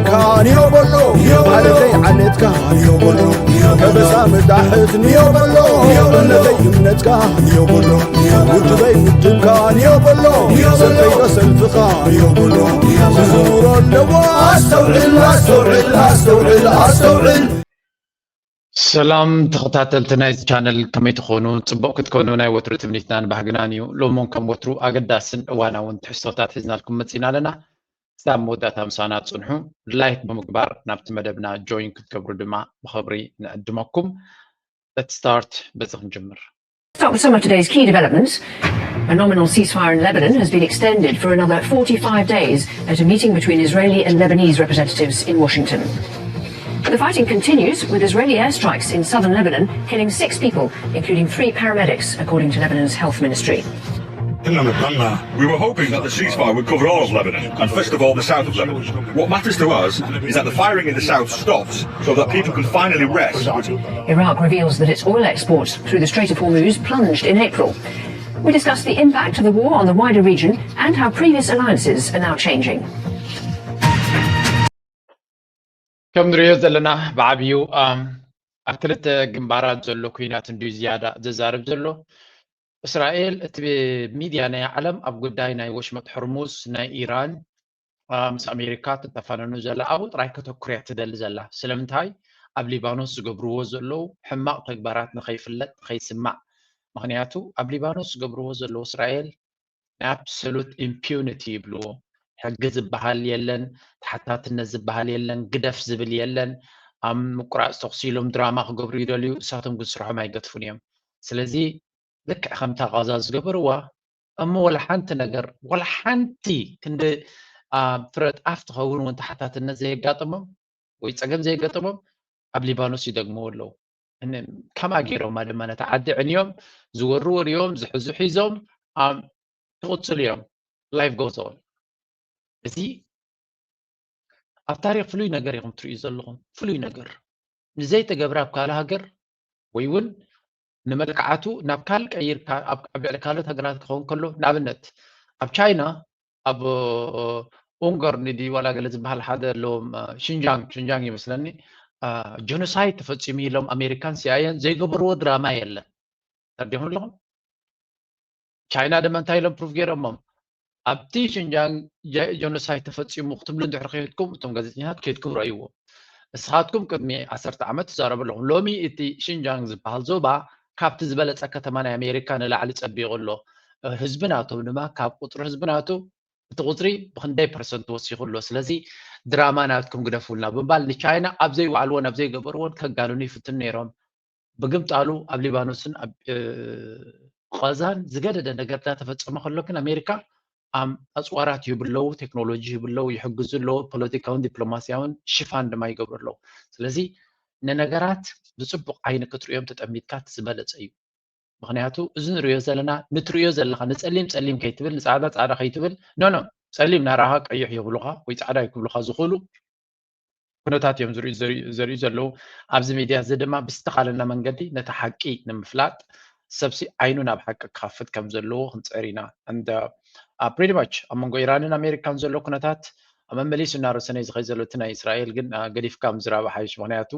ካንዮ በሎ ዓለተይ ዓለትካ ንዮ በሎ ከበሳ መጣሕት ንዮ በሎ እምነተይ እምነትካ ንዮ በሎ ውድበይ ውድብካ ንዮ በሎ ሰልፈይ ሰልፍኻ ንዮ በሎ ዝዝውሮ ኣለዎ ኣስተውዕል ኣስተውዕል ኣስተውዕል ኣስተውዕል ሰላም ተኸታተልቲ ናይዚ ቻነል ከመይ ትኾኑ? ጽቡቕ ክትኮኑ ናይ ወትሩ ትምኒትናን ባህግናን እዩ። ሎሞን ከም ወትሩ ኣገዳስን እዋናውን ትሕዝቶታት ሒዝናልኩም መጺና ኣለና። ክሳብ መወዳእታ ምሳና ጽንሑ። ላይክ ብምግባር ናብቲ መደብና ጆይን ክትገብሩ ድማ ብኽብሪ ንዕድመኩም። Let's start በዚ ክንጅምር። Start with some of today's key developments. A nominal ceasefire in Lebanon has been extended for another forty-five days at a meeting between Israeli and Lebanese representatives in Washington. The fighting continues, with Israeli airstrikes in southern Lebanon killing six people, including three paramedics, according to Lebanon's health ministry. We were hoping that the ceasefire would cover all of Lebanon, and first of all the south of Lebanon. What matters to us is that the firing in the south stops so that people can finally rest. Iraq reveals that its oil exports through the Strait of Hormuz plunged in April. We discuss the impact of the war on the wider region and how previous alliances are now changing. ከም ንሪኦ ዘለና ብዓብዩ ኣብ ክልተ ግንባራት ዘሎ ኩናት እንድዩ ዝያዳ ዘዛርብ ዘሎ። እስራኤል እቲ ሚድያ ናይ ዓለም ኣብ ጉዳይ ናይ ወሽመጥ ሕርሙዝ ናይ ኢራን ምስ ኣሜሪካ ትተፋነኑ ዘላ ኣብኡ ጥራይ ከተኩርያ ትደሊ ዘላ። ስለምንታይ ኣብ ሊባኖስ ዝገብርዎ ዘለዉ ሕማቕ ተግባራት ንኸይፍለጥ ንኸይስማዕ። ምኽንያቱ ኣብ ሊባኖስ ዝገብርዎ ዘለዉ እስራኤል ናይ absolute impunity ይብልዎ። ሕጊ ዝበሃል የለን፣ ተሓታትነት ዝበሃል የለን፣ ግደፍ ዝብል የለን። ኣብ ምቁራፅ ተኹሲ ኢሎም ድራማ ክገብሩ ይደልዩ፣ እሳቶም ግን ስርሖም ኣይገድፉን እዮም። ስለዚ ልክዕ ከምታ ቃዛ ዝገበርዋ እሞ ወላ ሓንቲ ነገር ወላ ሓንቲ ክንዲ ፍረ ጣፍ ትኸውን እውን ተሓታትነት ዘየጋጥሞም ወይ ፀገም ዘየገጠሞም ኣብ ሊባኖስ ይደግምዎ ኣለዉ። ከማ ገይሮማ ድማ ነታ ዓዲ ዕንዮም ዝወሩ ወርዮም ዝሕዙ ሒዞም ክቕፅሉ እዮም። Life goes on። እዚ ኣብ ታሪክ ፍሉይ ነገር ኢኹም ትርእዩ ዘለኹም ፍሉይ ነገር ንዘይተገብረ ኣብ ካልእ ሃገር ወይ እውን ንመልክዓቱ ናብ ካልእ ቀይርካ ኣብ ልዕሊ ካልኦት ሃገራት ክኸውን ከሎ ንኣብነት ኣብ ቻይና ኣብ ኡንገር ንዲ ዋላ ገለ ዝበሃል ሓደ ኣለዎም ሽንጃንግ ሽንጃንግ ይመስለኒ ጀኖሳይድ ተፈፂሙ ኢሎም ኣሜሪካን ሲኣየን ዘይገበርዎ ድራማ የለን። ተረዲኹም ኣለኹም? ቻይና ድማ እንታይ ኢሎም ፕሩፍ ገይሮሞም ኣብቲ ሽንጃንግ ጀኖሳይድ ተፈፂሙ ክትብሉ እንድሕር ከይድኩም እቶም ጋዜጠኛታት ከይድኩም ረእይዎ። ንስኻትኩም ቅድሚ ዓሰርተ ዓመት ትዛረቡ ኣለኹም። ሎሚ እቲ ሽንጃንግ ዝበሃል ዞባ ካብቲ ዝበለፀ ከተማ ናይ ኣሜሪካ ንላዕሊ ፀቢቑ ኣሎ። ህዝቢ ናቶም ድማ ካብ ቁፅሪ ህዝቢ ናቱ እቲ ቁፅሪ ብክንደይ ፐርሰንት ወሲኹ ኣሎ። ስለዚ ድራማ ናትኩም ግደፉልና ብምባል ንቻይና ኣብ ዘይወዓልዎን ኣብ ዘይገበርዎን ከጋንኑ ይፍትኑ ነይሮም። ብግምጣሉ ኣብ ሊባኖስን ኣብ ቐዛን ዝገደደ ነገር እናተፈፀመ ከሎ ግን ኣሜሪካ ኣፅዋራት ይህቡ ኣለዉ፣ ቴክኖሎጂ ይህቡ ኣለዉ፣ ይሕግዙ ኣለዉ፣ ፖለቲካውን ዲፕሎማሲያውን ሽፋን ድማ ይገብሩ ኣለዉ። ስለዚ ንነገራት ብፅቡቕ ዓይኒ ክትርእዮም ተጠሚትካ እቲ ዝበለፀ እዩ። ምኽንያቱ እዚ ንርእዮ ዘለና ንትርእዮ ዘለኻ ንፀሊም ፀሊም ከይትብል ንፃዕዳ ፃዕዳ ከይትብል ኖ ኖ ፀሊም ናራኻ ቀይሕ የብሉኻ ወይ ፃዕዳ ይክብሉኻ ዝኽእሉ ኩነታት እዮም ዘርእዩ ዘለዉ። ኣብዚ ሚድያ እዚ ድማ ብዝተኻለና መንገዲ ነቲ ሓቂ ንምፍላጥ ሰብሲ ዓይኑ ናብ ሓቂ ክኸፍት ከም ዘለዎ ክንፅዕር ኢና። And pretty much ኣብ መንጎ ኢራንን ኣሜሪካን ዘሎ ኩነታት መመሊሱ እናረሰነ ዝኸይ ዘሎ እቲ ናይ እስራኤል ግን ገዲፍካ ምዝራብ ሓይሽ ምክንያቱ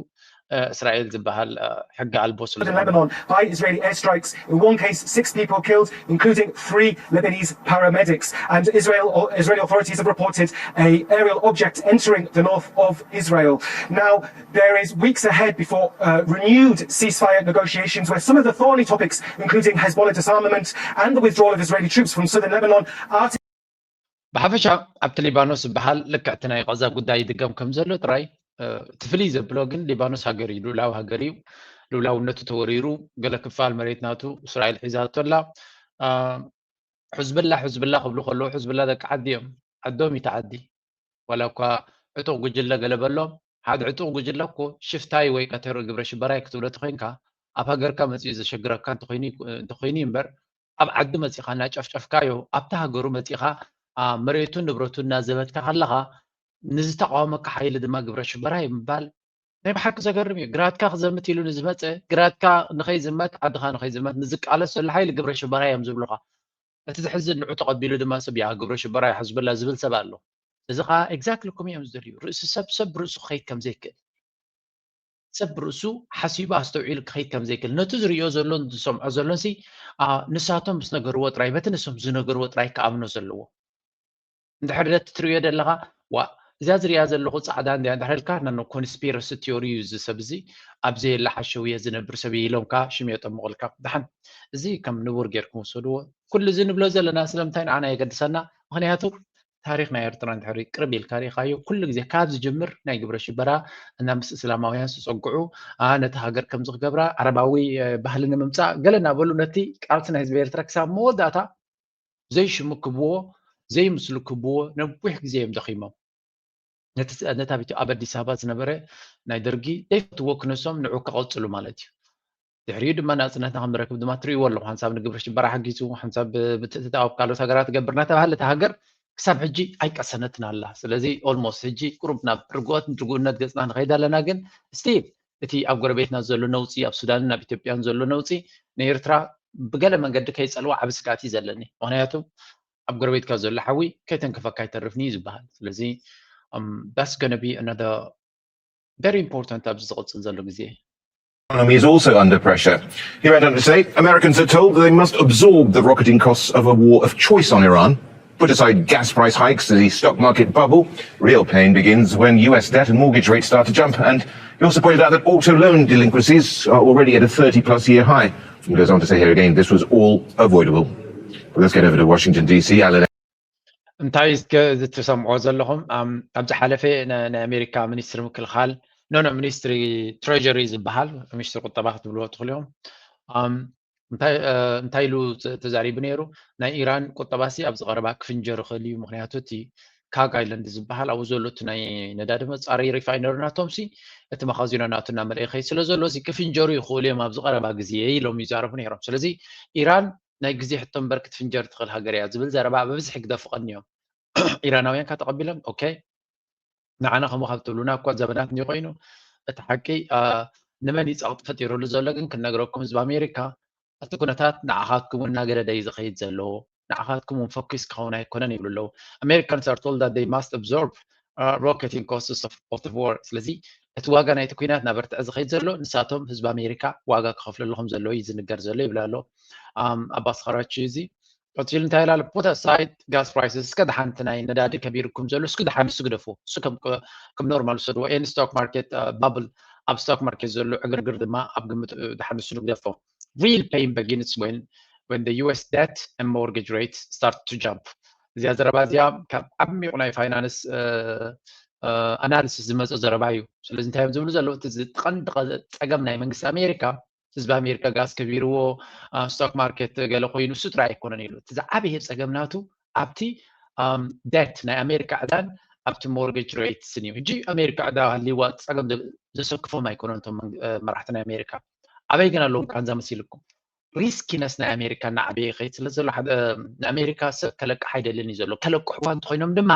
እስራኤል ዝበሃል ሕጊ ኣልቦ ስለ Lebanon by Israeli airstrikes. In one case, six people killed, including three Lebanese paramedics. And Israel, Israeli authorities have reported a aerial object entering the north of Israel. Now, there is weeks ahead before uh, renewed ceasefire negotiations, where some of the thorny topics, including Hezbollah disarmament and the withdrawal of Israeli troops from southern Lebanon, are to ብሓፈሻ ኣብቲ ሊባኖስ ዝበሃል ልክዕ እቲ ናይ ቐዛ ጉዳይ ይድገም ከም ዘሎ ጥራይ እቲ ፍልይ ዘብሎ ግን ሊባኖስ ሃገር እዩ፣ ልኡላዊ ሃገር እዩ። ልኡላውነቱ ተወሪሩ፣ ገለ ክፋል መሬት ናቱ እስራኤል ሒዛቶ ኣላ። ሕዝብላ ሕዝብላ ክብሉ ከለዉ ሕዝብላ ደቂ ዓዲ እዮም፣ ዓዶም እዩ እቲ ዓዲ። ዋላ እኳ ዕጡቕ ጉጅለ ገለ በሎም፣ ሓደ ዕጡቕ ጉጅለ እኮ ሽፍታይ ወይ ቀተሮ ግብረ ሽበራይ ክትብሎ ተኾይንካ ኣብ ሃገርካ መፂኡ ዘሸግረካ እንተኾይኑ እዩ እምበር ኣብ ዓዲ መፂኻ እናጨፍጨፍካዮ ኣብቲ ሃገሩ መፂኻ መሬቱን ንብረቱን እናዘመትካ ከለኻ ንዝተቃወመካ ሓይሊ ድማ ግብረ ሽበራ እዩ ምባል ናይ ብሓቂ ዘገርም እዩ። ግራትካ ክዘምት ኢሉ ንዝመፀ ግራትካ ንኸይዝመት ዓድኻ ንኸይዝመት ንዝቃለስ ዘሎ ሓይሊ ግብረ ሽበራ እዮም ዝብሉኻ። እቲ ዝሕዝን ንዑ ተቐቢሉ ድማ ሰብ ያ ግብረ ሽበራ እዩ ሕዝብላ ዝብል ሰብ ኣሎ። እዚ ከዓ exactly ከምኡ እዮም ዝደልዩ። ርእሲ ሰብ ሰብ ርእሱ ክኸይድ ከም ዘይክእል፣ ሰብ ርእሱ ሓሲቡ ኣስተውዒሉ ክኸይድ ከም ዘይክእል፣ ነቲ ዝርእዮ ዘሎን ዝሰምዖ ዘሎን ሲ ንሳቶም ምስ ነገርዎ ጥራይ፣ በቲ ንሶም ዝነገርዎ ጥራይ ክኣምኖ ዘለዎ። እንድሕር ነቲ ትርእዮ ዘለኻ ዋ እዚኣ ዝርእያ ዘለኹ ፃዕዳ እንድያ እንድሕር ኢልካ፣ ናኖ ኮንስፒረሲ ቲዮሪ እዩ እዚ ሰብ እዚ፣ ኣብ ዘየለ ሓሸውየ ዝነብር ሰብ እዩ ኢሎም ከዓ ሽም የጠምቑልካ። ደሓን እዚ ከም ንቡር ጌርኩም ውሰድዎ። ኩሉ እዚ ንብሎ ዘለና ስለምንታይ ንዓና የገድሰና? ምክንያቱ ታሪኽ ናይ ኤርትራ እንድሕር ቅርብ ኢልካ ሪኢኻዮ፣ ኩሉ ግዜ ካብ ዝጅምር ናይ ግብረ ሽበራ እና ምስ እስላማውያን ዝፀግዑ፣ ኣ፣ ነቲ ሃገር ከምዚ ክገብራ፣ ዓረባዊ፣ እ፣ ባህሊ ንምምፃእ ገለ እናበሉ ነቲ ቃልሲ ናይ ህዝቢ ኤርትራ ክሳብ መወዳእታ ዘይሽሙ ክብዎ ዘይምስሉ ክብዎ ነዊሕ ግዜ እዮም ደኺሞም። ነቲ ነታ ኣብ ኢትዮ-፣ ኣብ ኣዲስ ኣበባ ዝነበረ ናይ ደርጊ ዘይፈትዎ ክነሶም ንዑ ክቐጽሉ ማለት እዩ። ድሕሪኡ ድማ ናጽነትና ክንረክብ ድማ ትርእይዎ ኣለኹም። ሓንሳብ ንግብረ ሽበራ ሓጊዙ፣ ሓንሳብ ብ-፣ ምትእትታው ኣብ ካልኦት ሃገራት ገብር እናተባህለ እታ ሃገር ክሳብ ሕጂ ኣይቀሰነትን ኣላ። ስለዚ ኦልሞስት ሕጂ ቁሩብ ናብ ርግኦት ርግኡነት ገጽና ንኸይድ ኣለና። ግን ስቲል እቲ ኣብ ጎረቤትና ዘሎ ነውጺ፣ ኣብ ሱዳንን ኣብ ኢትዮጵያን ዘሎ ነውጺ ንኤርትራ ብገለ መንገዲ ከይጸልዋ ዓቢ ስግኣት እዩ ዘለኒ። ምኽንያቱ ኣብ ጎረቤትካ ዘሎ ሓዊ ከይተንከፈካ ኣይተርፍን እዩ ዝበሃል። ስለዚ um, that's gonna be another very important ኣብዚ ዝቕጽል ዘሎ ግዜ። Economy is also under pressure. He went on to say Americans are told that they must absorb the rocketing costs of a war of choice on Iran, put aside gas price hikes, the stock market bubble. Real pain begins when U S debt and mortgage rates start to jump. And he also pointed out that auto loan delinquencies are already at a thirty plus year high. He goes on to say here again, this was all avoidable. Let's get over to Washington, D C. Alan. እንታይ እስከ እዚ ትሰምዖ ዘለኹም? ኣም፣ ኣብ ዝሓለፈ ነ-፣ ናይ ኣሜሪካ ሚኒስትሪ ምክልኻል፣ ኖ፣ ኖ፣ ሚኒስትሪ ትሬጀሪ ዝበሃል፣ ሚኒስትሪ ቁጠባ ክትብልዎ ትኽእሉ ኢኹም። ኣም፣ እንታይ፣ እ፣ እንታይ ኢሉ ተ-፣ ተዛሪቡ ነይሩ? ናይ ኢራን ቁጠባሲ ኣብዚ ቀረባ ክፍንጀር ይኽእል እዩ፣ ምኽንያቱ እቲ ካግ ኣይላንድ ዝበሃል ኣብኡ ዘሎ እቲ ናይ ነዳዲ መጻረዪ ሪፋይነሪ ናቶምሲ እቲ መኻዚኖ ናቱ እናመልአ ይኸይድ ስለ ዘሎ፣ እዚ ክፍንጀሩ ይኽእሉ እዮም ኣብዚ ቀረባ ግዜ ኢሎም ይዛረቡ ነይሮም። ስለዚ ኢራን ናይ ግዜ ሕቶ እምበር ክትፍንጀር ትኽእል ሃገር እያ ዝብል ዘረባ ብብዝሒ ግደፉ ቀንዮም። ኢራናውያን ካ ተቐቢሎም፣ ኦኬ፣ ንዓና ከምኡ ካብ ትብሉና እኳ ዘበናት እንዲዩ ኮይኑ፣ እቲ ሓቂ፣ ኣ፣ ንመን እዩ ጸቕጢ ፈጢሩሉ ዘሎ ግን ክነግረኩም፣ ህዝቢ ኣሜሪካ፣ እቲ ኩነታት ንዓኻትኩም እውን እናገደደ እዩ ዝኸይድ ዘሎ፣ ንዓኻትኩም እውን ፈኲስ ክኸውን ኣይኮነን ይብሉ ኣለዉ። Americans are told that they must absorb, uh, rocketing costs of, of the war። ስለዚ እቲ ዋጋ ናይቲ ኲናት እናበርትዐ ዝኸይድ ዘሎ ንሳቶም ህዝቢ ኣሜሪካ ዋጋ ክኸፍሉ ኣለኹም ዘለዎ እዩ ዝንገር ዘሎ ይብል ኣሎ፣ ኣም፣ ኣባስ ኸራቺ እዚ። ቀጺሉ እንታይ ኢላ ኣሎ? Put aside gas prices፣ እስከ ደሓን እቲ ናይ ነዳዲ ከቢርኩም ዘሎ እስኪ ደሓን እሱ ግደፉ፣ እሱ ከም፣ ከም ኖርማል ውሰድዎ። And stock market bubble፣ ኣብ ስቶክ ማርኬት ዘሎ ዕግርግር ድማ ኣብ ግምት፣ እ፣ ደሓን እሱ ንግደፎ። Real pain begins when, when the U S debt and mortgage rates start to jump። እዚኣ ዘረባ እዚኣ ካብ ዓሚቑ ናይ ፋይናንስ፣ እ፣ እ፣ ኣናሊሲስ ዝመፀ ዘረባ እዩ። ስለዚ እንታይ እዮም ዝብሉ ዘለዉ? እቲ ዝ-፣ ቀንዲ ቀ-፣ ፀገም ናይ መንግስቲ ኣሜሪካ፣ ህዝቢ ኣሜሪካ ጋስ ከቢርዎ፣ እ፣ ስቶክ ማርኬት ገለ ኮይኑ እሱ ጥራይ ኣይኮነን ኢሉ። እቲ ዝዓበየ ፀገም ናቱ ኣብቲ፣ ኣም፣ ደት ናይ ኣሜሪካ ዕዳን ኣብቲ ሞርጌጅ ሬትስን እዩ። ሕጂ ኣሜሪካ ዕዳ ሃልይዋ ፀገም ዘ-፣ ዘሰክፎም ኣይኮነን እቶም መንግ-፣ እ፣ መራሕቲ ናይ ኣሜሪካ። ኣበይ ግን ኣለዎም ቃንዛ መሲልኩም? ሪስኪነስ ናይ ኣሜሪካ እናዓበየ ይኸይድ ስለ ዘሎ ሓደ፣ እ፣ ንኣሜሪካ ሰብ ከለቅሕ ኣይደልን እዩ ዘሎ። ከለቅሕዋ እንተኾይኖም ድማ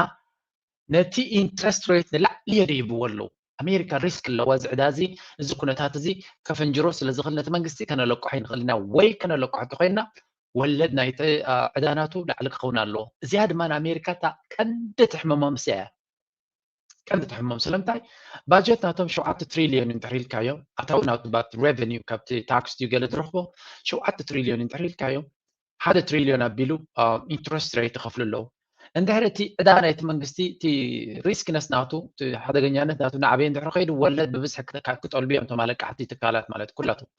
ነቲ ኢንትረስት ሬት ንላዕሊ የደይብዎ ኣለዉ። ኣሜሪካ ሪስክ ኣለዋ እዚ ዕዳ እዚ፣ እዚ ኩነታት እዚ ከፍንጅሮ ስለ ዝኽእል ነቲ መንግስቲ ከነለቅሖ ይንኽእል ኢና ወይ ከነለቅሖ እንተኾይንና ወለድ ናይቲ፣ አ፣ ዕዳ ናቱ ላዕሊ ክኸውን ኣለዎ። እዚኣ ድማ ንኣሜሪካ እታ ቀንዲ ትሕመሞም እዚኣ እያ። ቀንዲ ትሕመሞም። ስለምንታይ? ባጀት ናቶም ሸውዓተ ትሪልዮን እንድሕር ኢልካዮ፣ ኣታዊ ናቱ ባት ሬቨኒው ካብቲ ታክስ ድዩ ገለ ዝረኽቦ፣ ሸውዓተ ትሪልዮን እንድሕር ኢልካዮ፣ ሓደ ትሪልዮን ኣቢሉ፣ አ፣ ኢንትረስት ሬት ይኸፍሉ ኣለዉ። እንድሕር እቲ ዕዳ ናይቲ መንግስቲ፣ እቲ ሪስክነስ ናቱ፣ እቲ ሓደገኛነት ናቱ እናዓበየ እንድሕር ከይዱ፣ ወለድ ብብዝሒ ክተ-፣ ክጠልቡ እዮም እቶም ኣለቃሕቲ ትካላት ማለት ኩላቶም።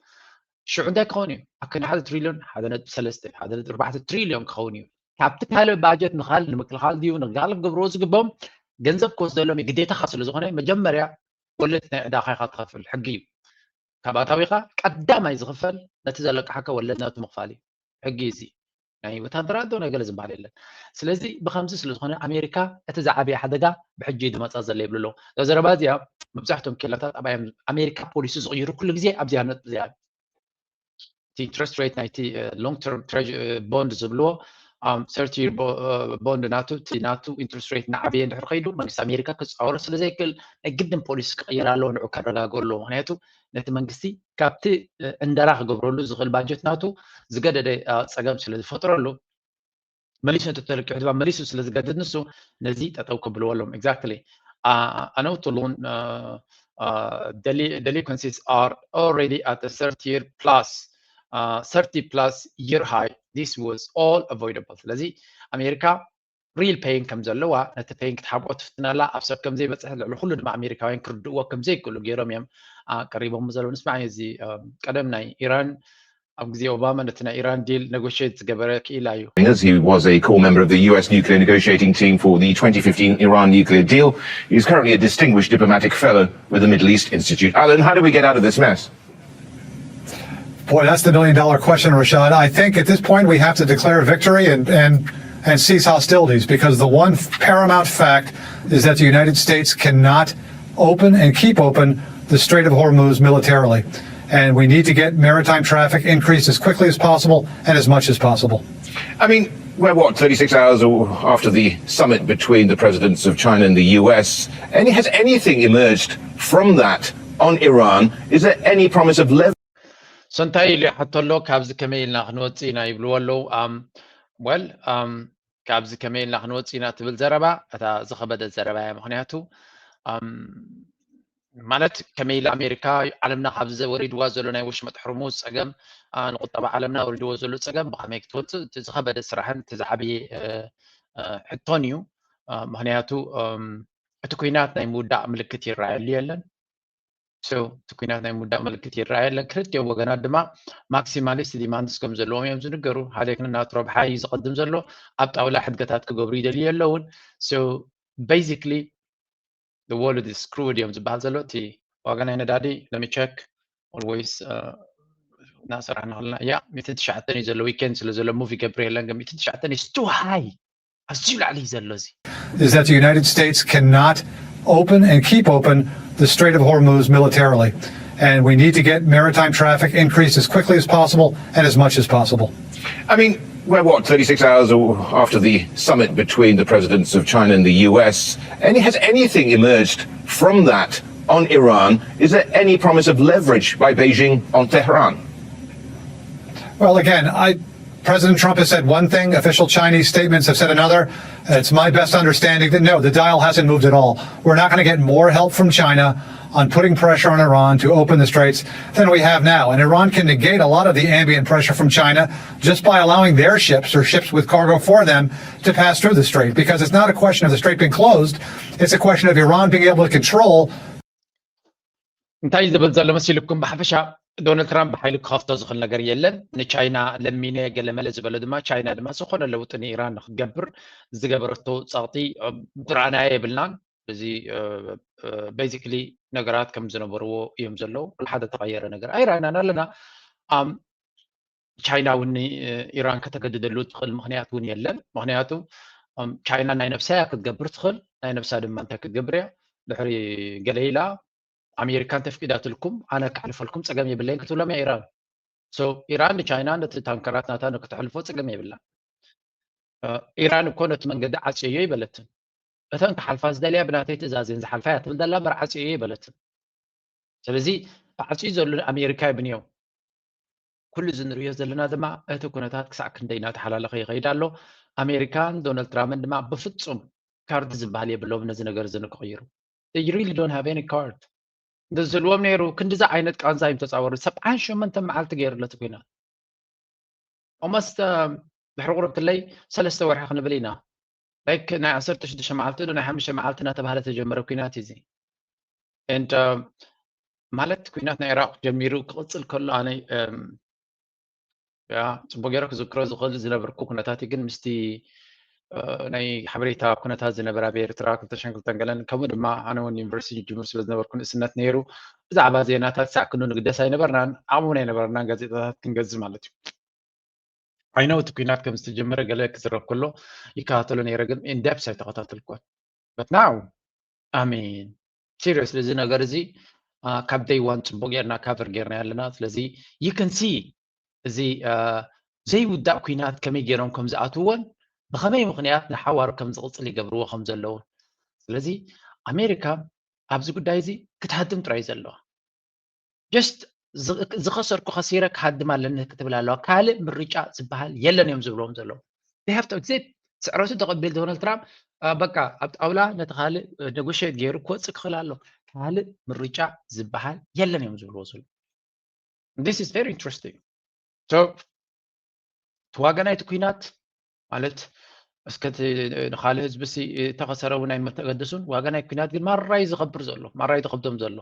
ሽዑ እንታይ ክኸውን እዩ? ኣብ ክንዲ ሓደ ትሪልዮን፣ ሓደ ነጥቢ ሰለስተ፣ ሓደ ነጥቢ ኣርባዕተ ትሪልዮን ክኸውን እዩ። ካብቲ ካልእ ባጀት ንኻል-፣ ንምክልኻል ድዩ ንጋል ክገብርዎ ዝግብኦም ገንዘብ ክወስደሎም እዩ፣ ግዴታኻ ስለ ዝኾነ፣ መጀመርያ ወለድ ናይ ዕዳኻ ኢኻ ትኸፍል፣ ሕጊ እዩ። ካብ ኣታዊኻ ቀዳማይ ዝኽፈል ነቲ ዘለቅሓካ ወለድ ናቱ ምኽፋል እዩ። ሕጊ እዚ ናይ ወታደራት ዶ ናይ ገለ ዝበሃል የለን። ስለዚ ብኸምዚ ስለ ዝኾነ ኣሜሪካ እቲ ዝዓበየ ሓደጋ ብሕጂ እዩ ዝመጻ ዘሎ ይብሉ ኣለዉ። እዛ ዘረባ እዚኣ መብዛሕትኦም ኬላታት ኣብ ኣሜሪካ ፖሊሲ ዝቕይሩ ኩሉ ግዜ ኣብዚኣ ነጥቢ እዚኣ እዩ። እቲ ኢንትረስት ሬት ናይቲ፣ እ፣ ሎንግ ተርም ትሬዥ-፣ እ፣ ቦንድ ዝብልዎ፣ ኣም፣ ሰርቲ ይር ቦ-፣ እ፣ ቦንድ ናቱ፣ እቲ ናቱ ኢንትረስት ሬት እናዓበየ እንድሕር ከይዱ መንግስቲ ኣሜሪካ ክጻወሮ ስለ ዘይክእል ናይ ግድን ፖሊሲ ክቕይር ኣለዎ፣ ንዑ ከረጋግኦ ኣለዎ። ምኽንያቱ ነቲ መንግስቲ ካብቲ፣ እ፣ ዕንደራ ክገብረሉ ዝኽእል ባጀት ናቱ ዝገደደ፣ እ፣ ጸገም ስለ ዝፈጥረሉ መሊሱ እንተተለቂሑ ድማ መሊሱ ስለ ዝገድድ ንሱ ነዚ ጠጠው ከብልዎ ኣለዎም። Exactly. ኣነውትሉን delinquencies are already at a thirty year plus thirty plus year high. This was all avoidable. ስለዚ ኣሜሪካ real pain ከም ዘለዋ ነቲ pain ክትሓብኦ ትፍትናላ ኣብ ሰብ ከም ዘይበፅሕ ልዕሊ ኩሉ ድማ ኣሜሪካውያን ክርድእዎ ከም ዘይክእሉ ገይሮም እዮም ቀሪቦም ዘለዉ። ንስማዕ እዚ ቀደም ናይ ኢራን ኣብ ግዜ ኦባማ ነቲ ናይ ኢራን deal negotiate ዝገበረ ክኢላ እዩ። He was a core member of the U S nuclear negotiating team for the twenty fifteen Iran nuclear deal. He's currently a distinguished diplomatic fellow with the Middle East Institute. Alan, how do we get out of this mess? Boy, that's the million dollar question, Rashad. I think at this point we have to declare victory and, and, and cease hostilities, because the one paramount fact is that the United States cannot open and keep open the Strait of Hormuz militarily. And we need to get maritime traffic increased as quickly as possible and as much as possible. I mean, we're what, thirty-six hours after the summit between the presidents of China and the U S. Any, has anything emerged from that on Iran? Is there any promise of leverage? So እንታይ ኢሉ ይሓቶ ኣሎ? ካብዚ ከመይ ኢልና ክንወፅእ ኢና ይብልዎ ኣለዉ። Well, ካብዚ ከመይ ኢልና ክንወፅእ ኢና ትብል ዘረባ እታ ዝኸበደት ዘረባ እያ። ምክንያቱ ማለት ከመይ ኢላ ኣሜሪካ ዓለምና ካብዚ ወሪድዋ ዘሎ ናይ ወሽመጥ ሕርሙዝ ፀገም ንቁጠባ ዓለምና ወሪድዎ ዘሎ ፀገም ብከመይ ክትወፅእ እቲ ዝኸበደ ስራሕን እቲ ዝዓበየ ሕቶን እዩ። ምክንያቱ እቲ ኩናት ናይ ምውዳእ ምልክት ይረኣየሉ የለን። እቲ ኩናት ናይ ምውዳእ ምልክት ይረኣየለን። ክልቲኦም ወገናት ድማ ማክሲማሊስት ዲማንድስ ከም ዘለዎም እዮም ዝንገሩ። ሓደ ክንናት ረብሓ እዩ ዝቐድም ዘሎ። ኣብ ጣውላ ሕድገታት ክገብሩ ይደልዩ ኣለውን። Basically the world is screwed እዮም ዝበሃል ዘሎ። እቲ ዋጋ ናይ ነዳዲ let me check always እናሰራሕና ከለና እያ ሚእትን ትሽዓተን እዩ ዘሎ። Weekend ስለ ዘሎ move ይገብር የለን ግን ሚእትን ትሽዓተን is too high ኣዝዩ ላዕሊ እዩ ዘሎ እዚ። Is that the United States cannot open and keep open the Strait of Hormuz militarily. And we need to get maritime traffic increased as quickly as possible and as much as possible. I mean, we're what, thirty-six hours after the summit between the presidents of China and the U S. Any, has anything emerged from that on Iran? Is there any promise of leverage by Beijing on Tehran? Well, again, I, President Trump has said one thing, official Chinese statements have said another. It's my best understanding that no, the dial hasn't moved at all. We're not going to get more help from China on putting pressure on Iran to open the straits than we have now. And Iran can negate a lot of the ambient pressure from China just by allowing their ships or ships with cargo for them to pass through the strait, because it's not a question of the strait being closed. It's a question of Iran being able to control እንታይ ዝብል ዘሎ መሲልኩም? ብሓፈሻ ዶናልድ ትራምፕ ብሓይሊ ክኸፍቶ ዝኽእል ነገር የለን። ንቻይና ለሚነ ገለመለ ዝበሎ ድማ ቻይና ድማ ዝኾነ ለውጢ ንኢራን ንክትገብር ዝገበረቶ ጸቕጢ ዝረኣናዮ የብልናን። እዚ basically ነገራት ከም ዝነበርዎ እዮም ዘለዉ። ኩሉ ሓደ ተቐየረ ነገር ኣይረኣናን ኣለና። ቻይና እውን ኢራን ከተገድደሉ ትኽእል ምክንያት እውን የለን። ምክንያቱ ቻይና ናይ ነብሳ እያ ክትገብር ትኽእል። ናይ ነብሳ ድማ እንታይ ክትገብር እያ? ድሕሪ ገለ ኢላ ኣሜሪካ እንተፍቂዳትልኩም ኣነ ከሕልፈልኩም ጸገም የብለይን ክትብሎም እያ ኢራን። So ኢራን ንቻይና ነቲ ታንከራት ናታ ንክተሕልፎ ጸገም የብላ። ኢራን እኮ ነቲ መንገዲ ዓጽዮ ይበለትን። እተን ክሓልፋ ዝደልያ ብናተይ ትእዛዝ እየን ዝሓልፋ እያ ትብል ዘላ እምበር ዓጽዮ ይበለትን። ስለዚ ተዓጽዩ ዘሎ ኣሜሪካ ይብንዮ። ኩሉ እዚ ንርእዮ ዘለና ድማ እቲ ኩነታት ክሳዕ ክንደይ እናተሓላለኸ ይኸይድ ኣሎ። ኣሜሪካን ዶናልድ ትራምፕን ድማ ብፍጹም ካርድ ዝበሃል የብሎም ነዚ ነገር እዚ ንክቕይሩ። They really don't have any card. እንተዝህልዎም ነይሩ ክንዲዚ ዓይነት ቃንዛ እዮም ተፃወሩ። ሰብዓን ሸሞንተን መዓልቲ ገይሩ ኣሎ እቲ ኩናት። Almost ድሕሪ ቁርብ ክለይ ሰለስተ ወርሒ ክንብል ኢና። Like ናይ ዓሰርተ ሽዱሽተ መዓልቲ ዶ ናይ ሓሙሽተ መዓልቲ እናተባህለ ተጀመረ ኩናት እዚ። And ማለት ኩናት ናይ ኢራቅ ጀሚሩ ክቕፅል ከሎ ኣነ ያ ጽቡቅ ገይረ ክዝክሮ ዝኽእል ዝነበርኩ ኩነታት እዩ። ግን ምስቲ ናይ ሓበሬታ ኩነታት ዝነበረ ኣብ ኤርትራ ክልተ ሽሕን ክልተን ገለን ከምኡ ድማ ኣነ እውን ዩኒቨርሲቲ ጅምር ስለ ዝነበርኩ ንእስነት ነይሩ ብዛዕባ ዜናታት ሳዕ ክንዱ ንግደስ ኣይነበርናን። ዓቕሚ እውን ኣይነበረናን ጋዜጣታት ክንገዝእ ማለት እዩ። I know እቲ ኩናት ከም ዝተጀመረ ገለ ክዝረብ ከሎ ይከታተሎ ነይረ ግን in depth ኣይተኸታተልኩን። But now I mean seriously እዚ ነገር እዚ ካብ day one ጽቡቅ ጌርና cover ጌርና ኣለና። ስለዚ you can see እዚ ዘይውዳእ ኩናት ከመይ ገይሮም ከም ዝኣትውዎን ብኸመይ ምኽንያት ንሓዋሩ ከም ዝቕጽል ይገብርዎ ከም ዘለውን። ስለዚ ኣሜሪካ ኣብዚ ጉዳይ እዚ ክትሃድም ጥራይ ዘለዋ። Just ዝኸሰርኩ ከሲረ ክሃድም ኣለኒ ክትብል ኣለዋ። ካልእ ምርጫ ዝበሃል የለን እዮም ዝብልዎም ዘለዉ። they have to accept ስዕረቱ ተቐቢል ዶናልድ ትራምፕ በቃ ኣብ ጣውላ ነቲ ካልእ ነጎሸት ገይሩ ክወፅእ ክኽእል ኣሎ። ካልእ ምርጫ ዝበሃል የለን እዮም ዝብልዎ ዘሎ። This is very interesting. So እቲ ዋጋ ናይቲ ኩናት ማለት እስከ ንካልእ ህዝቢ ተኸሰረ እውን ኣይመተገደሱን። ዋጋ ናይ ኩናት ግን ማራይ ዝኸብር ዘሎ ማራይ ዝኸብዶም ዘሎ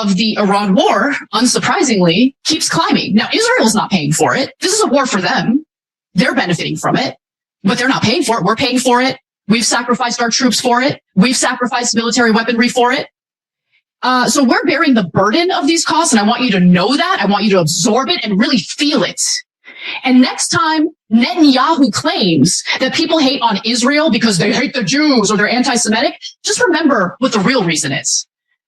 of the Iran war, unsurprisingly, keeps climbing. Now, Israel's not paying for it. This is a war for them. They're benefiting from it, but they're not paying for it. We're paying for it. We've sacrificed our troops for it. We've sacrificed military weaponry for it. Uh, so we're bearing the burden of these costs, and I want you to know that. I want you to absorb it and really feel it. And next time Netanyahu claims that people hate on Israel because they hate the Jews or they're anti Semitic, just remember what the real reason is.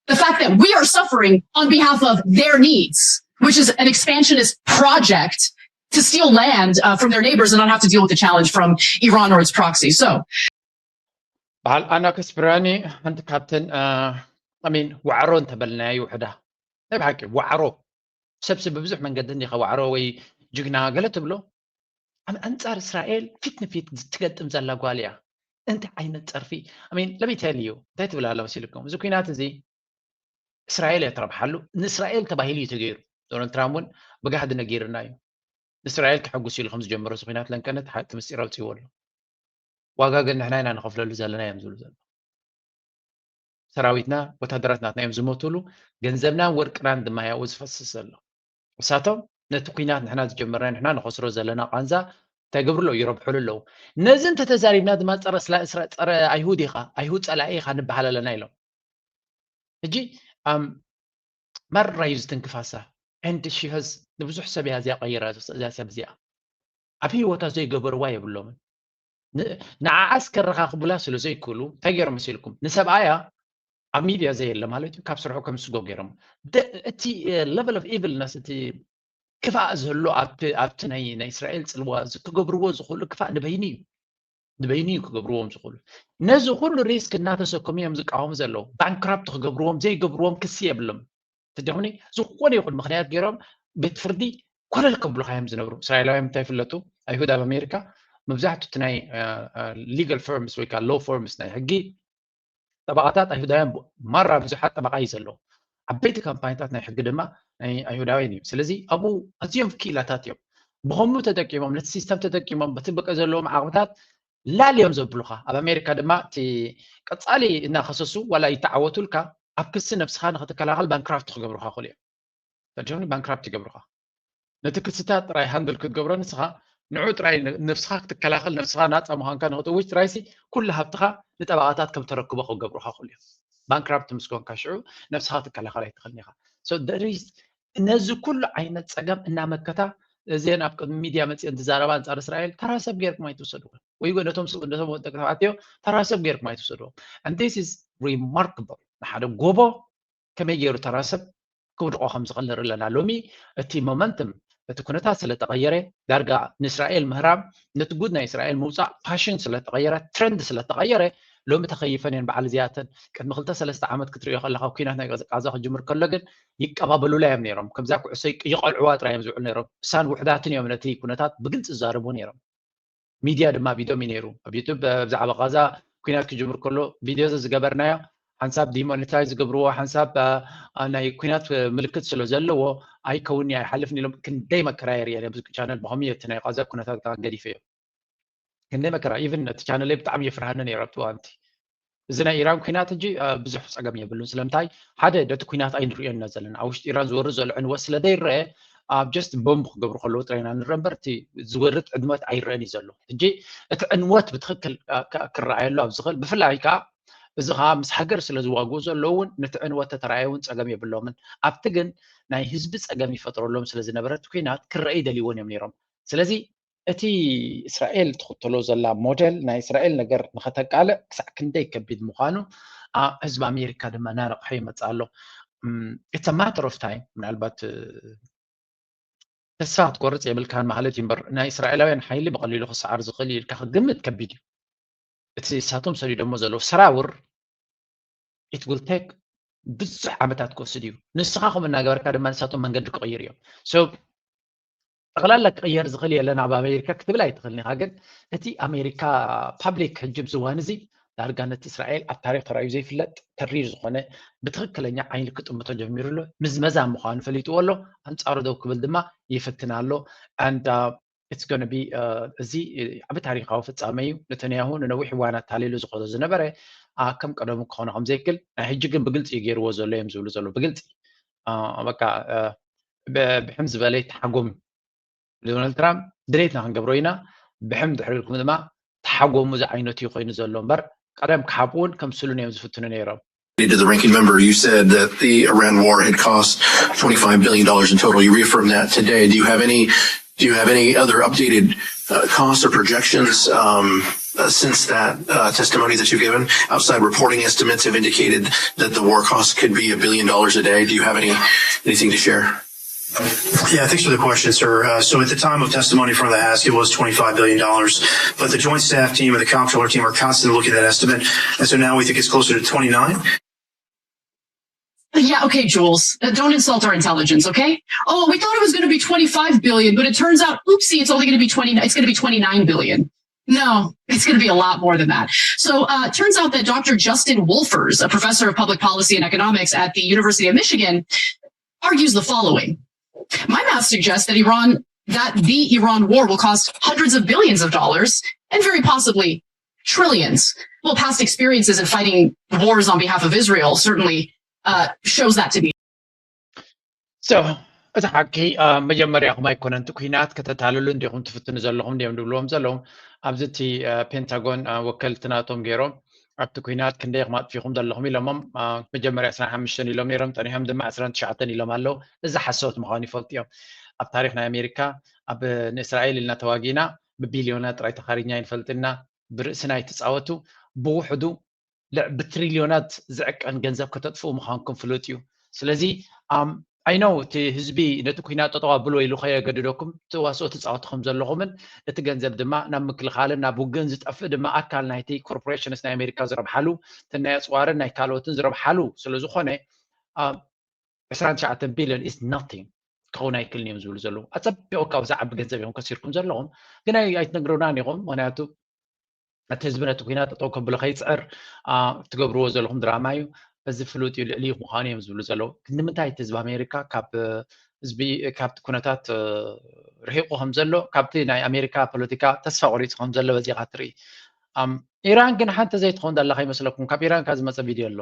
The fact that we are suffering on behalf of their needs, which is an expansionist project to steal land uh, from their neighbors and not have to deal with the challenge from Iran or its proxy. So, በዓል ኣናክስ ብራኒ ሓንቲ ካብተን ሚን ዋዕሮ እንተበልናያ ይውሕዳ ናይ ብሓቂ ዋዕሮ ሰብሲ ብብዙሕ መንገዲ እንዲኻ ዋዕሮ ወይ ጅግና ገለ ትብሎ ኣብ ኣንጻር እስራኤል ፊት ንፊት ትገጥም ዘላ ጓል እያ። እንታይ ዓይነት ጸርፊ ሚን ለሚቴል እዩ እንታይ ትብል ኣላ መሲልኩም? እዚ ኩናት እዚ እስራኤል እያ ትረብሓሉ። ንእስራኤል ተባሂሉ እዩ ተገይሩ። ዶናልድ ትራምፕ እውን ብጋህዲ ነጊርና እዩ። ንእስራኤል ከሐጉስ ኢሉ ከም ዝጀመሮ እዚ ኩናት ለንቀነት ሓቂ ምስጢር ኣውፅዎ ኣሎ። ዋጋ ግን ንሕና ኢና ንኸፍለሉ ዘለና እዮም ዝብሉ ዘሎ። ሰራዊትና ወታደራት ናትና እዮም ዝሞቱሉ። ገንዘብናን ወርቅናን ድማ ያው ዝፈስስ ዘሎ። እሳቶም ነቲ ኩናት ንሕና ዝጀመርና ንሕና ንኸስሮ ዘለና ቃንዛ እንታይ ገብሩ ኣለዉ ይረብሕሉ ኣለዉ። ነዚ እንተተዛሪብና ድማ ፀረ ስላ- እስራ- ፀረ ኣይሁድ ኢኻ ኣይሁድ ፀላኢ ኢኻ ንበሃል ኣለና ኢሎም። ሕጂ ኣም መራ እዩ ዝትንክፋሳ and she has ንብዙሕ ሰብ እያ እዚኣ ቀይራ እዚኣ ሰብ እዚኣ ኣብ ህይወታ ዘይገበርዋ የብሎምን። ንዓዓስ ከረኻኽቡላ ስለ ዘይክእሉ እንታይ ገይሮም መሲልኩም ንሰብኣያ ኣብ ሚድያ ዘየለ ማለት እዩ ካብ ስርሑ ከም ዝስጎ ገይሮም። እቲ level of evilness እቲ ክፋእ ዘሎ ኣብቲ ኣብቲ ናይ ናይ እስራኤል ጽልዋ ክገብርዎ ዝኽእሉ ክፋእ ንበይኑ እዩ ንበይኑ እዩ ክገብርዎም ዝኽእሉ። ነዚ ኩሉ ሪስክ እናተሰከሙ እዮም ዝቃወሙ ዘለዉ። ባንክራፕት ክገብርዎም ዘይገብርዎም ክሲ የብሎም። ትደኹኒ ዝኾነ ይኹን ምኽንያት ገይሮም ቤት ፍርዲ ኮለል ከብሉኻ እዮም ዝነብሩ። እስራኤላውያን እንታይ ይፍለጡ? ኣይሁድ ኣብ ኣሜሪካ መብዛሕትኡ እቲ ናይ legal firms ወይ ከዓ law firms ናይ ሕጊ ጠበቓታት ኣይሁዳውያን ማራ ብዙሓት ጠበቓ እዩ ዘለዎም። ዓበይቲ ካምፓኒታት ናይ ሕጊ ድማ ናይ ኣይሁዳውያን እዩ። ስለዚ ኣብኡ ኣዝዮም ክኢላታት እዮም። ብኸምኡ ተጠቂሞም ነቲ ሲስተም ተጠቂሞም በቲ በቀ ዘለዎም ዓቕምታት ላል እዮም ዘብሉኻ። ኣብ ኣሜሪካ ድማ እቲ ቀጻሊ እናኸሰሱ ዋላ ይተዓወቱልካ ኣብ ክሲ ነብስኻ ንኽትከላኸል ባንክራፍት ክገብሩኻ ክእሉ እዮም። ተጀምኒ ባንክራፕት ይገብሩኻ። ነቲ ክስታት ጥራይ ሃንድል ክትገብሮ ንስኻ ንዑ ጥራይ ነብስኻ ክትከላኸል ነብስኻ ናፃ ምዃንካ ንክትእውጅ ጥራይሲ ኩሉ ሃብትኻ ንጠበቓታት ከም ተረክቦ ክገብሩኻ ክእሉ እዮም። ባንክራፕት ምስ ኮንካ ሽዑ ነብስኻ ክትከላኸል ኣይትኽእልን ኢኻ። ነዚ ኩሉ ዓይነት ፀገም እናመከታ እዚአን ኣብ ቅድሚ ሚድያ መፅአን ዝዛረባ ኣንፃር እስራኤል ተራ ሰብ ገይርኩም ኣይትውሰድዎም ወይ ነቶም ነቶም ደቂ ተባዕትዮ ተራ ሰብ ገይርኩም ኣይትውሰድዎም። And this is remarkable ንሓደ ጎቦ ከመይ ገይሩ ተራ ሰብ ክውድቆ ከም ዝኽእል ንርኢ ኣለና። ሎሚ እቲ ሞመንትም እቲ ኩነታት ስለ ተቐየረ ዳርጋ ንእስራኤል ምህራም ነቲ ጉድ ናይ እስራኤል ምውፃእ ፋሽን ስለ ተቐየረ ትረንድ ስለ ተቐየረ ሎሚ ተኸይፈን እየን በዓል እዚኣተን። ቅድሚ ክልተ ሰለስተ ዓመት ክትሪኦ ከለኻ ኩናት ናይ ቃዛ ክጅምር ከሎ ግን ይቀባበሉላ እዮም ነይሮም። ከምዛ ኩዕሶ ይቀልዕዋ ጥራይ እዮም ዝውዕሉ ነይሮም። እሳን ውሕዳትን እዮም ነቲ ኩነታት ብግልፂ ዝዛረቡ ነይሮም። ሚድያ ድማ ቪድዮም እዩ ነይሩ ኣብ ዩቱብ ብዛዕባ ቃዛ ኩናት ክጅምር ከሎ ቪድዮ ዝገበርናዮ ሓንሳብ ዲሞኔታይዝ ዝገብርዎ ሓንሳብ ናይ ኩናት ምልክት ስለ ዘለዎ ኣይከውኒ ኣይሓልፍን ኢሎም ክንደይ መከራ የርእየ ኣብዚ ቻነል ብኸምኡ እቲ ናይ ቃዛ ኩነታት ከዓ ገዲፈዮ ክንደይ መከራ ኢቭን እቲ ቻነለይ ብጣዕሚ የፍርሃኒ ነይሩ ኣብቲ እዋንቲ እዚ ናይ ኢራን ኩናት ሕጂ ብዙሕ ፀገም የብሉን ስለምንታይ ሓደ ደቲ ኩናት ኣይንሪኦ ኢና ዘለና ኣብ ውሽጢ ኢራን ዝወርድ ዘሎ ዕንወት ስለ ዘይረአ ኣብ ጀስት ቦምብ ክገብሩ ከለዉ ጥራይ ኢና ንረአ እምበር እቲ ዝወርድ ዕንወት ኣይረአን እዩ ዘሎ ሕጂ እቲ ዕንወት ብትክክል ክረኣየሉ ኣብ ዝኽእል ብፍላይ ከዓ እዚ ከዓ ምስ ሃገር ስለ ዝዋግኡ ዘለዉ እውን ነቲ ዕንወት ተተረኣየ እውን ፀገም የብሎምን ኣብቲ ግን ናይ ህዝቢ ፀገም ይፈጥረሎም ስለ ዝነበረ እቲ ኩናት ክረአ ይደልይዎን እዮም ነይሮም ስለዚ እቲ እስራኤል ትኽተሎ ዘላ ሞዴል ናይ እስራኤል ነገር ንኸተቃልዕ ክሳዕ ክንደይ ከቢድ ምዃኑ ህዝቢ ኣሜሪካ ድማ እናረቕሐ ይመፅእ ኣሎ። It's a matter of time ምናልባት ተስፋ ክትቆርፅ የብልካን ማለት እዩ እምበር ናይ እስራኤላውያን ሓይሊ ብቐሊሉ ክሰዓር ዝኽእል እዩ ኢልካ ክግምት ከቢድ እዩ። እቲ እሳቶም ሰዲዶሞ ዘለዉ ሰራውር it will take ብዙሕ ዓመታት ክወስድ እዩ። ንስኻ ከምኡ እናገበርካ ድማ ንሳቶም መንገዲ ክቕይር እዮም። So ጠቕላላ ክቕየር ዝኽእል የለን ኣብ ኣሜሪካ ክትብል ኣይትኽእልን ኢኻ። ግን እቲ ኣሜሪካ ፓብሊክ ሕጂ ኣብዚ እዋን እዚ ዳርጋ ነቲ እስራኤል ኣብ ታሪክ ተራእዩ ዘይፍለጥ ተሪር ዝኾነ ብትኽክለኛ ዓይኒ ክጥምቶ ጀሚሩ ኣሎ። ምዝመዛ ምዃኑ ፈሊጥዎ ኣሎ። ኣንጻሩ ደው ክብል ድማ ይፍትን ኣሎ። And it's going to be እዚ ዓቢ ታሪካዊ ፍጻመ እዩ። ነተንያሁ ንነዊሕ እዋን ኣታሊሉ ዝኸዶ ዝነበረ ከም ቀደሙ ክኾነ ከም ዘይክል ናይ ሕጂ ግን ብግልፂ እዩ ገይርዎ ዘሎ እዮም ዝብሉ ዘሎ ብግልፂ በቃ ብሕም ዝበለ ተሓጎም ዶናልድ ትራምፕ ድሌትና ክንገብሮ ኢና ብሕም ድሕሪ ኢልኩም ድማ ተሓጎሙ ዝዓይነቱ እዩ ኮይኑ ዘሎ እምበር ቀደም ክሓብኡን ከምስሉን እዮም ዝፍትኑ ነይሮም to the ranking member, you said that the Iran war had cost twenty-five billion dollars in total. You reaffirmed that today. Do you have any do you have any other updated uh, costs or projections um, uh, since that uh, testimony that you've given? Outside reporting estimates have indicated that the war costs could be a billion dollars a day. Do you have any anything to share? Yeah, thanks for the question, sir. Uh, so at the time of testimony from the ask, it was twenty-five billion dollars. But the Joint Staff Team and the Comptroller Team are constantly looking at that estimate. And so now we think it's closer to twenty-nine. Yeah, okay, Jules. Uh, don't insult our intelligence, okay? Oh, we thought it was going to be twenty-five billion, but it turns out, oopsie, it's only going to be twenty. It's going to be twenty-nine billion. No, it's going to be a lot more than that. So, uh, turns out that Doctor Justin Wolfers, a professor of public policy and economics at the University of Michigan, argues the following. My math suggests that Iran, that the Iran war will cost hundreds of billions of dollars and very possibly trillions. Well, past experiences in fighting wars on behalf of Israel certainly uh, shows that to be. So, እቲ ሓቂ መጀመርያኹም ኣይኮነን እቲ ኩናት ከተታልሉ እንዲኹም ትፍትኑ ዘለኹም እንዲዮም ዝብልዎም ዘለዉ ኣብዚ እቲ ፔንታጎን ወከልቲ ናቶም ገይሮም ኣብቲ ኩናት ክንደይ ክማጥፊኹም ዘለኹም ኢሎሞም መጀመርያ ዕስራን ሓሙሽተን ኢሎም ነይሮም ጸኒሖም ድማ ዕስራን ትሽዓተን ኢሎም ኣለዉ እዚ ሓሶት ምዃኑ ይፈልጡ እዮም ኣብ ታሪክ ናይ ኣሜሪካ ኣብ ንእስራኤል ኢልና ተዋጊና ብቢልዮናት ጥራይ ተኻሪኛ ይንፈልጥና ብርእስና ይትጻወቱ ብውሕዱ ብትሪልዮናት ዝዕቀን ገንዘብ ከተጥፍኡ ምዃንኩም ፍሉጥ እዩ ስለዚ I know እቲ ህዝቢ ነቲ ኩናት ጠጠው ኣብሎ ኢሉ ከየገድደኩም ትዋስኦ ትፃወቱ ከም ዘለኹምን እቲ ገንዘብ ድማ ናብ ምክልኻልን ናብ ውግእን ዝጠፍእ ድማ ኣካል ናይቲ corporations ናይ ኣሜሪካ ዝረብሓሉ እቲ ናይ ኣፅዋርን ናይ ካልኦትን ዝረብሓሉ ስለዝኾነ ዕስራን ትሽዓተን ቢልዮን is nothing ክኸውን ኣይክልን እዮም ዝብሉ ዘለዉ ኣፀቢቑ ካብ ዝዓቢ ገንዘብ እዮም ከሲርኩም ዘለኹም ግን ኣይትነግሩናን ኢኹም ምክንያቱ እቲ ህዝቢ ነቲ ኩናት ጠጠው ከብሎ ከይፅዕር ትገብርዎ ዘለኹም ድራማ እዩ እዚ ፍሉጥ እዩ ልዕሊ ምዃኑ እዮም ዝብሉ ዘለዉ ንምንታይ እቲ ህዝቢ ኣሜሪካ ካብ ህዝቢ ካብቲ ኩነታት ርሒቁ ከም ዘሎ ካብቲ ናይ ኣሜሪካ ፖለቲካ ተስፋ ቆሪፁ ከም ዘሎ በዚኻ ትርኢ ኢራን ግን ሓንቲ ዘይትኸውን ዘላ ከይመስለኩም ካብ ኢራን ካብ ዝመፀ ቪድዮ ኣሎ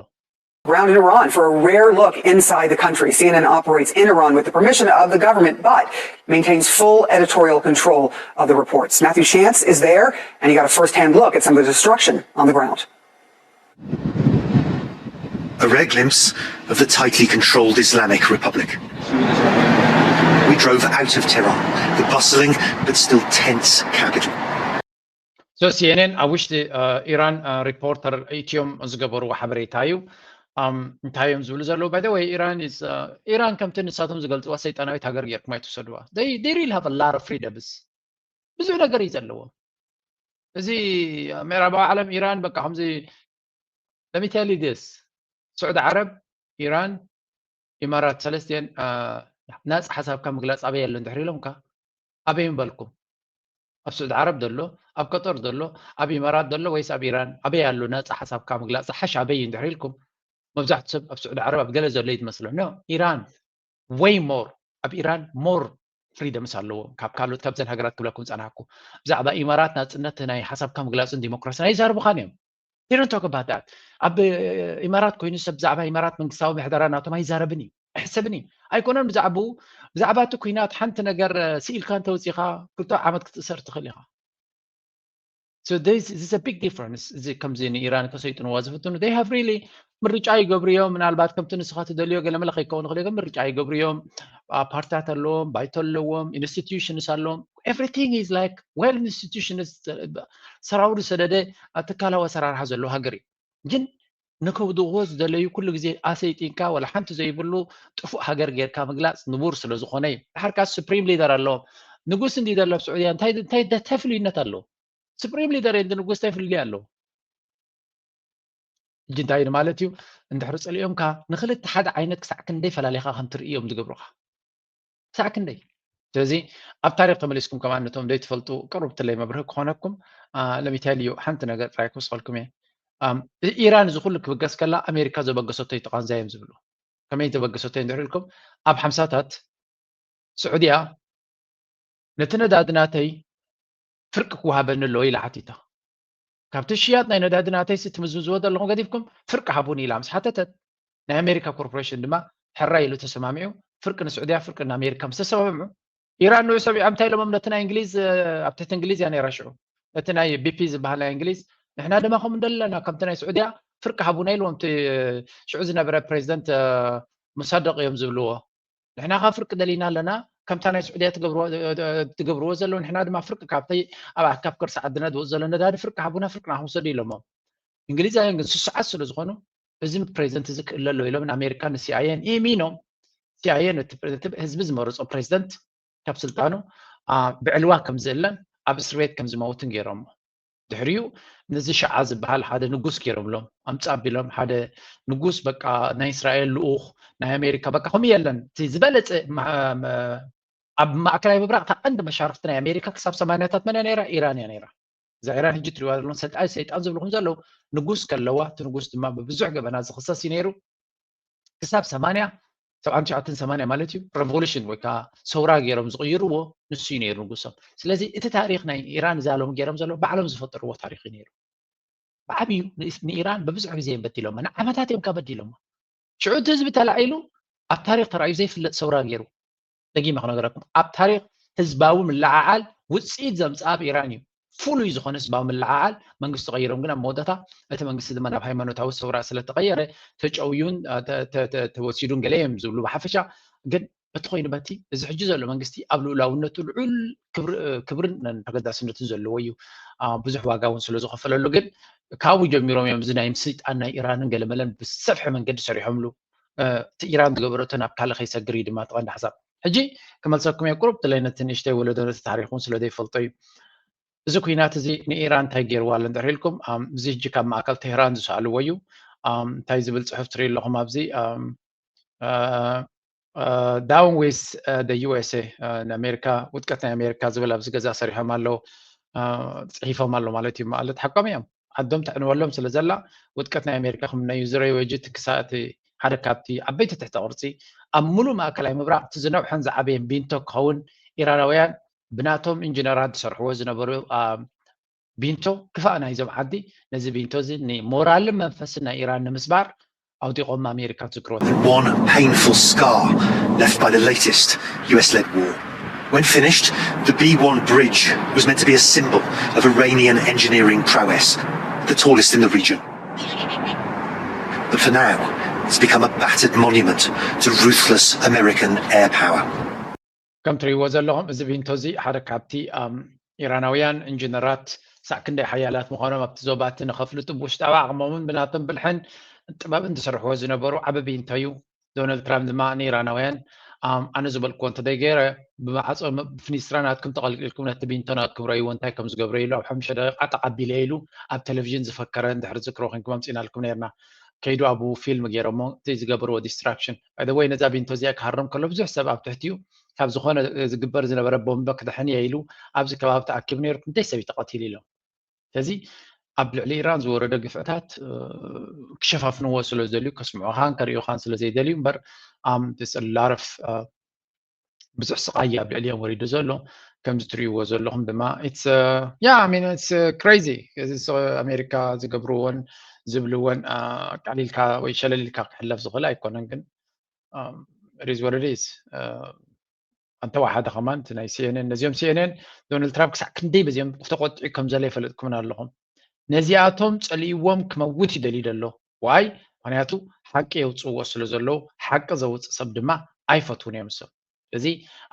ground in Iran for a rare look inside the country. C N N operates in Iran with the permission of the government, but maintains full editorial control of the reports. Matthew Chance is there, and he got a first-hand look at some of the destruction on the ground. A rare glimpse of the tightly controlled Islamic Republic. We drove out of Tehran, the bustling but still tense capital. So CNN ኣብ ውሽጢ ኢራን ሪፖርተር ኢትዮም ዝገበርዎ ሓበሬታ እዩ እንታይ እዮም ዝብሉ ዘለዉ by the way ኢራን ኢራን ከምቲ ንሳቶም ዝገልፅዋ ሰይጣናዊት ሃገር ጌርኩም ኣይትውሰድዋ they really have a lot of freedoms ብዙሕ ነገር እዩ ዘለዎም እዚ ምዕራባዊ ዓለም ኢራን በቃ ከምዚ let me tell you this ስዑዲ ዓረብ ኢራን ኢማራት ሰለስቲአን ናፃ ሓሳብካ ምግላፅ ኣበይ ኣሎ እንድሕር ኢሎምካ ኣበይ ምበልኩም ኣብ ስዑድ ዓረብ ዘሎ ኣብ ቀጠር ዘሎ ኣብ ኢማራት ዘሎ ወይስ ኣብ ኢራን ኣበይ ኣሎ ናፃ ሓሳብካ ምግላፅ ዝሓሽ ኣበይ እዩ እንድሕር ኢልኩም መብዛሕቱ ሰብ ኣብ ስዑድ ዓረብ ኣብ ገለ ዘሎ እዩ ዝመስሎ no ኢራን way more ኣብ ኢራን more freedoms ኣለዎም ካብ ካልኦት ካብዘን ሃገራት ክብለኩም ፀናሕኩ ብዛዕባ ኢማራት ናፅነት ናይ ሓሳብካ ምግላፅን ዲሞክራሲን ኣይዛርቡኻን እዮም They don't talk about that. ኣብ ኢማራት ኮይኑ ሰብ ብዛዕባ ኢማራት መንግስታዊ ምሕደራ ናቶም ኣይዛረብን እዩ ኣይሕሰብን እዩ ኣይኮነን ብዛዕባኡ ብዛዕባ እቲ ኩናት ሓንቲ ነገር ስኢልካ እንተውፂኻ ክልተ ዓመት ክትእሰር ትኽእል ኢኻ So this is a big difference እዚ ከምዚ ንኢራን ከሰይጥንዋ ዝፍትኑ they have really ምርጫ ይገብሩ እዮም ምናልባት ከምቲ ንስኻ ትደልዮ ገለመለ ከይከውን ይኽእል ግን ምርጫ ይገብሩ እዮም ፓርትታት ኣለዎም ባይቶ ኣለዎም institutions ኣለዎም everything is like well institutions ሰራውር ዝሰደደ ትካላዊ ኣሰራርሓ ዘለዎ ሃገር እዩ ግን ንከውድቕዎ ዝደለዩ ኩሉ ግዜ ኣሰይጢንካ ወላ ሓንቲ ዘይብሉ ጥፉእ ሃገር ጌርካ ምግላፅ ንቡር ስለ ዝኾነ እዩ ድሓር ከዓ supreme leader ኣለዎም ንጉስ እንዲ ዘሎ ኣብ ስዑድያ እንታይ ፍልዩነት ኣለዎ supreme leader and ንጉስ እንታይ ፍልልይ ኣለዎ ሕጂ እንታይ ማለት እዩ እንድሕሪ ፀሊኦምካ ንክልተ ሓደ ዓይነት ክሳዕ ክንደይ ፈላሊኻ ከም ትርኢ እዮም ዝገብሩኻ ክሳዕ ክንደይ ስለዚ ኣብ ታሪክ ተመሊስኩም ከማን ነቶም ዘይትፈልጡ ቅሩብ ትለይ መብርሂ ክኾነኩም ለሚታይል እዩ። ሓንቲ ነገር ጥራይ ክውስኸልኩም እየ። ኢራን እዚ ኩሉ ክብገስ ከላ ኣሜሪካ ዘበገሰቶ እዩ ተቃንዛ እዮም ዝብሉ። ከመይ ዘበገሰቶ እንድሕር ኢልኩም ኣብ ሓምሳታት ስዑድያ ነቲ ነዳዲ ናተይ ፍርቂ ክወሃበኒ ኣለዎ ኢላ ሓቲታ። ካብቲ ሽያጥ ናይ ነዳዲ ናተይ ሲ ትምዝምዝዎ ዘለኹም ገዲፍኩም ፍርቂ ሃቡኒ ኢላ ምስ ሓተተት ናይ ኣሜሪካ ኮርፖሬሽን ድማ ሕራይ ኢሉ ተሰማሚዑ ፍርቂ ንስዑድያ ፍርቂ ንኣሜሪካ ምስ ተሰማምዑ ኢራን ንዑ ሰሚዖም እንታይ ኢሎሞም ነቲ ናይ እንግሊዝ ኣብ ትሕቲ እንግሊዝ እያ ነይራ ሽዑ ነቲ ናይ ቢፒ ዝበሃል ናይ እንግሊዝ ንሕና ድማ ከምኡ እንደለና ከምቲ ናይ ስዑድያ ፍርቂ ሃቡና ኢልዎም እቲ ሽዑ ዝነበረ ፕሬዚደንት ሙሳደቅ እዮም ዝብልዎ ንሕና ካብ ፍርቂ ደሊና ኣለና ከምታ ናይ ስዑድያ ትገብርዎ ዘለዉ ንሕና ድማ ፍርቂ ካብተይ ኣብ ኣካብ ከርሲ ዓድና ዝወፅ ዘሎ ነዳዲ ፍርቂ ሃቡና ፍርቅና ክንወሰዱ ኢሎሞም እንግሊዛውያን ግን ስሱዓት ስለ ዝኾኑ እዚ ፕሬዚደንት እዚ ክእለ ኣሎ ኢሎም ንኣሜሪካ ንሲኣይኤን ኢሚኖም ሲኣይኤን ህዝቢ ዝመረፆ ፕሬዚደንት ካብ ስልጣኑ ብዕልዋ ከም ዝእለን ኣብ እስር ቤት ከም ዝመውትን ገይሮሞ ድሕሪኡ ነዚ ሸዓ ዝበሃል ሓደ ንጉስ ገይሮምሎም ኣምፃ ኣቢሎም ሓደ ንጉስ በቃ ናይ እስራኤል ልኡኽ ናይ ኣሜሪካ በቃ ከምኡ የለን እቲ ዝበለፀ ኣብ ማእከላይ ምብራቕ እታ ቀንዲ መሻርክቲ ናይ ኣሜሪካ ክሳብ ሰማንያታት መን እያ ነይራ ኢራን እያ ነይራ እዛ ኢራን ሕጂ ትሪዋ ዘለኹም ሰይጣን ሰይጣን ዝብልኹም ዘለዉ ንጉስ ከለዋ እቲ ንጉስ ድማ ብብዙሕ ገበናት ዝኽሰስ እዩ ነይሩ ክሳብ ሰማንያ ሰብዓን ትሽዓተን ሰማንያ ማለት እዩ ሬቮሉሽን ወይ ከዓ ሰውራ ገይሮም ዝቕይርዎ ንሱ እዩ ነይሩ ንጉሶም ስለዚ እቲ ታሪክ ናይ ኢራን እዛ ሎም ገይሮም ዘለዉ ባዕሎም ዝፈጠርዎ ታሪክ እዩ ነይሩ ብዓብዩ ንኢራን ብብዙሕ ግዜ እዮም በዲሎሞ ንዓመታት እዮም ከበዲሎሞ ሽዑ እቲ ህዝቢ ተላዒሉ ኣብ ታሪክ ተራእዩ ዘይፍለጥ ሰውራ ገይሩ ደጊመ ክነገረኩም ኣብ ታሪክ ህዝባዊ ምልዓዓል ውፅኢት ዘምፅኣ ኣብ ኢራን እዩ ፍሉይ ዝኾነ ህዝባዊ ምልዓዓል መንግስቲ ቀይሮም ግን ኣብ መወዳእታ እቲ መንግስቲ ድማ ናብ ሃይማኖታዊ ሰውራ ስለተቀየረ ተጨውዩን ተወሲዱን ገለ እዮም ዝብሉ ብሓፈሻ ግን በቲ ኮይኑ በቲ እዚ ሕጂ ዘሎ መንግስቲ ኣብ ልኡላውነቱ ልዑል ክብርን ተገዳስነትን ዘለዎ እዩ ብዙሕ ዋጋ እውን ስለ ዝኸፈለሉ ግን ካብኡ ጀሚሮም እዮም እዚ ናይ ምስይጣን ናይ ኢራንን ገለመለን ብሰፍሐ መንገዲ ሰሪሖምሉ እቲ ኢራን ዝገበረቶ ናብ ካልእ ከይሰግር እዩ ድማ ተቐንዲ ሓሳብ ሕጂ ክመልሰኩም እየ ቁሩብ ትለይ ነቲ ንእሽተይ ወለዶ ነቲ ታሪክ እውን ስለ ዘይፈልጦ እዩ እዚ ኩናት እዚ ንኢራን እንታይ ገይርዋ ኣሎ እንድሕር ኢልኩም እዚ ሕጂ ካብ ማእከል ቴህራን ዝሰኣልዎ እዩ እንታይ ዝብል ፅሑፍ ትርኢ ኣለኹም ኣብዚ down with the U S A ንኣሜሪካ ውድቀት ናይ ኣሜሪካ ዝብል ኣብዚ ገዛ ሰሪሖም ኣለዉ ፅሒፎም ኣሎ ማለት እዩ ማለት ሓቆም እዮም ዓዶም ተዕንወሎም ስለ ዘላ ውድቀት ናይ ኣሜሪካ ክምነዩ ዝረዩ ወጅት ክሳእቲ ሓደ ካብቲ ዓበይቲ ትሕተ ቅርፂ ኣብ ሙሉእ ማእከላይ ምብራቕ እቲ ዝነውሐን ዝዓበየን ቢንቶ ክኸውን ኢራናውያን ብናቶም ኢንጂነራት ዝሰርሕዎ ዝነበሩ ቢንቶ ክፋእ ናይዞም ዓዲ ነዚ ቢንቶ እዚ ንሞራልን መንፈስን ናይ ኢራን ንምስባር ኣውዲቖም ኣሜሪካ ትዝክሮ One painful scar left by the latest U S led war. When finished, the B one bridge was meant to be a symbol of Iranian engineering prowess, the tallest in the region. But for now, it's become a battered monument to ruthless American air power. ከም ትርእይዎ ዘለኹም እዚ ቢንቶ እዚ ሓደ ካብቲ ኢራናውያን ኢንጂነራት ሳዕ ክንደይ ሓያላት ምዃኖም ኣብቲ ዞባ እቲ ንኸፍልጡ ብውሽጣዊ ዓቕሞምን ብናቶም ብልሕን ጥበብን ዝሰርሕዎ ዝነበሩ ዓቢ ቢንቶ እዩ። ዶናልድ ትራምፕ ድማ ንኢራናውያን ኣነ ዝበልክዎ እንተዘይገይረ ብማዕጾ ብፍኒስትራ ናትኩም ተቐልቂልኩም ነቲ ቢንቶ ናትኩም ረእይዎ እንታይ ከም ዝገብሮ ኢሉ ኣብ ሓሙሽተ ደቂቃ ተቐቢለ ኢሉ ኣብ ቴሌቪዥን ዝፈከረ እንድሕር ዝክሮ ኮንኩም ኣምጺእናልኩም ነርና። ከይዱ ኣብኡ ፊልም ገይሮሞ እቲ ዝገበርዎ ዲስትራክሽን ባይ ወይ ነዛ ቢንቶ እዚኣ ክሃርም ከሎ ብዙሕ ሰብ ኣብ ትሕቲኡ ካብ ዝኾነ ዝግበር ዝነበረ ቦምበ ክድሕን እየ ኢሉ ኣብዚ ከባቢ ተኣኪቡ ነይሩ ክንደይ ሰብ እዩ ተቐቲሉ ኢሎም ስለዚ ኣብ ልዕሊ ኢራን ዝወረደ ግፍዕታት ክሸፋፍንዎ ስለ ዝደልዩ ከስምዑኻን ከርእዩኻን ስለ ዘይደልዩ እምበር ኣም ላረፍ ብዙሕ ስቓይ ኣብ ልዕሊኦም ወሪዱ ዘሎ ከምዚ ትርእይዎ ዘለኹም ድማ it's yeah I mean it's crazy እዚ ኣሜሪካ ዝገብርዎን ዝብልዎን ቀሊልካ ወይ ሸለሊልካ ክሕለፍ ዝኽእል ኣይኮነን ግን it is what it is ኣንተ ወሓደ ከማን እቲ ናይ CNN ነዚኦም CNN ዶናልድ ትራምፕ ክሳዕ ክንደይ በዚኦም ተቆጢዑ ከም ዘሎ ይፈልጥኩምን ኣለኹም ነዚኣቶም ጸሊእዎም ክመውት ይደልዩ ዘሎ ዋይ ምክንያቱ ሓቂ የውፅእዎ ስለ ዘለዉ ሓቂ ዘውፅእ ሰብ ድማ ኣይፈትውን እዮም ሰብ እዚ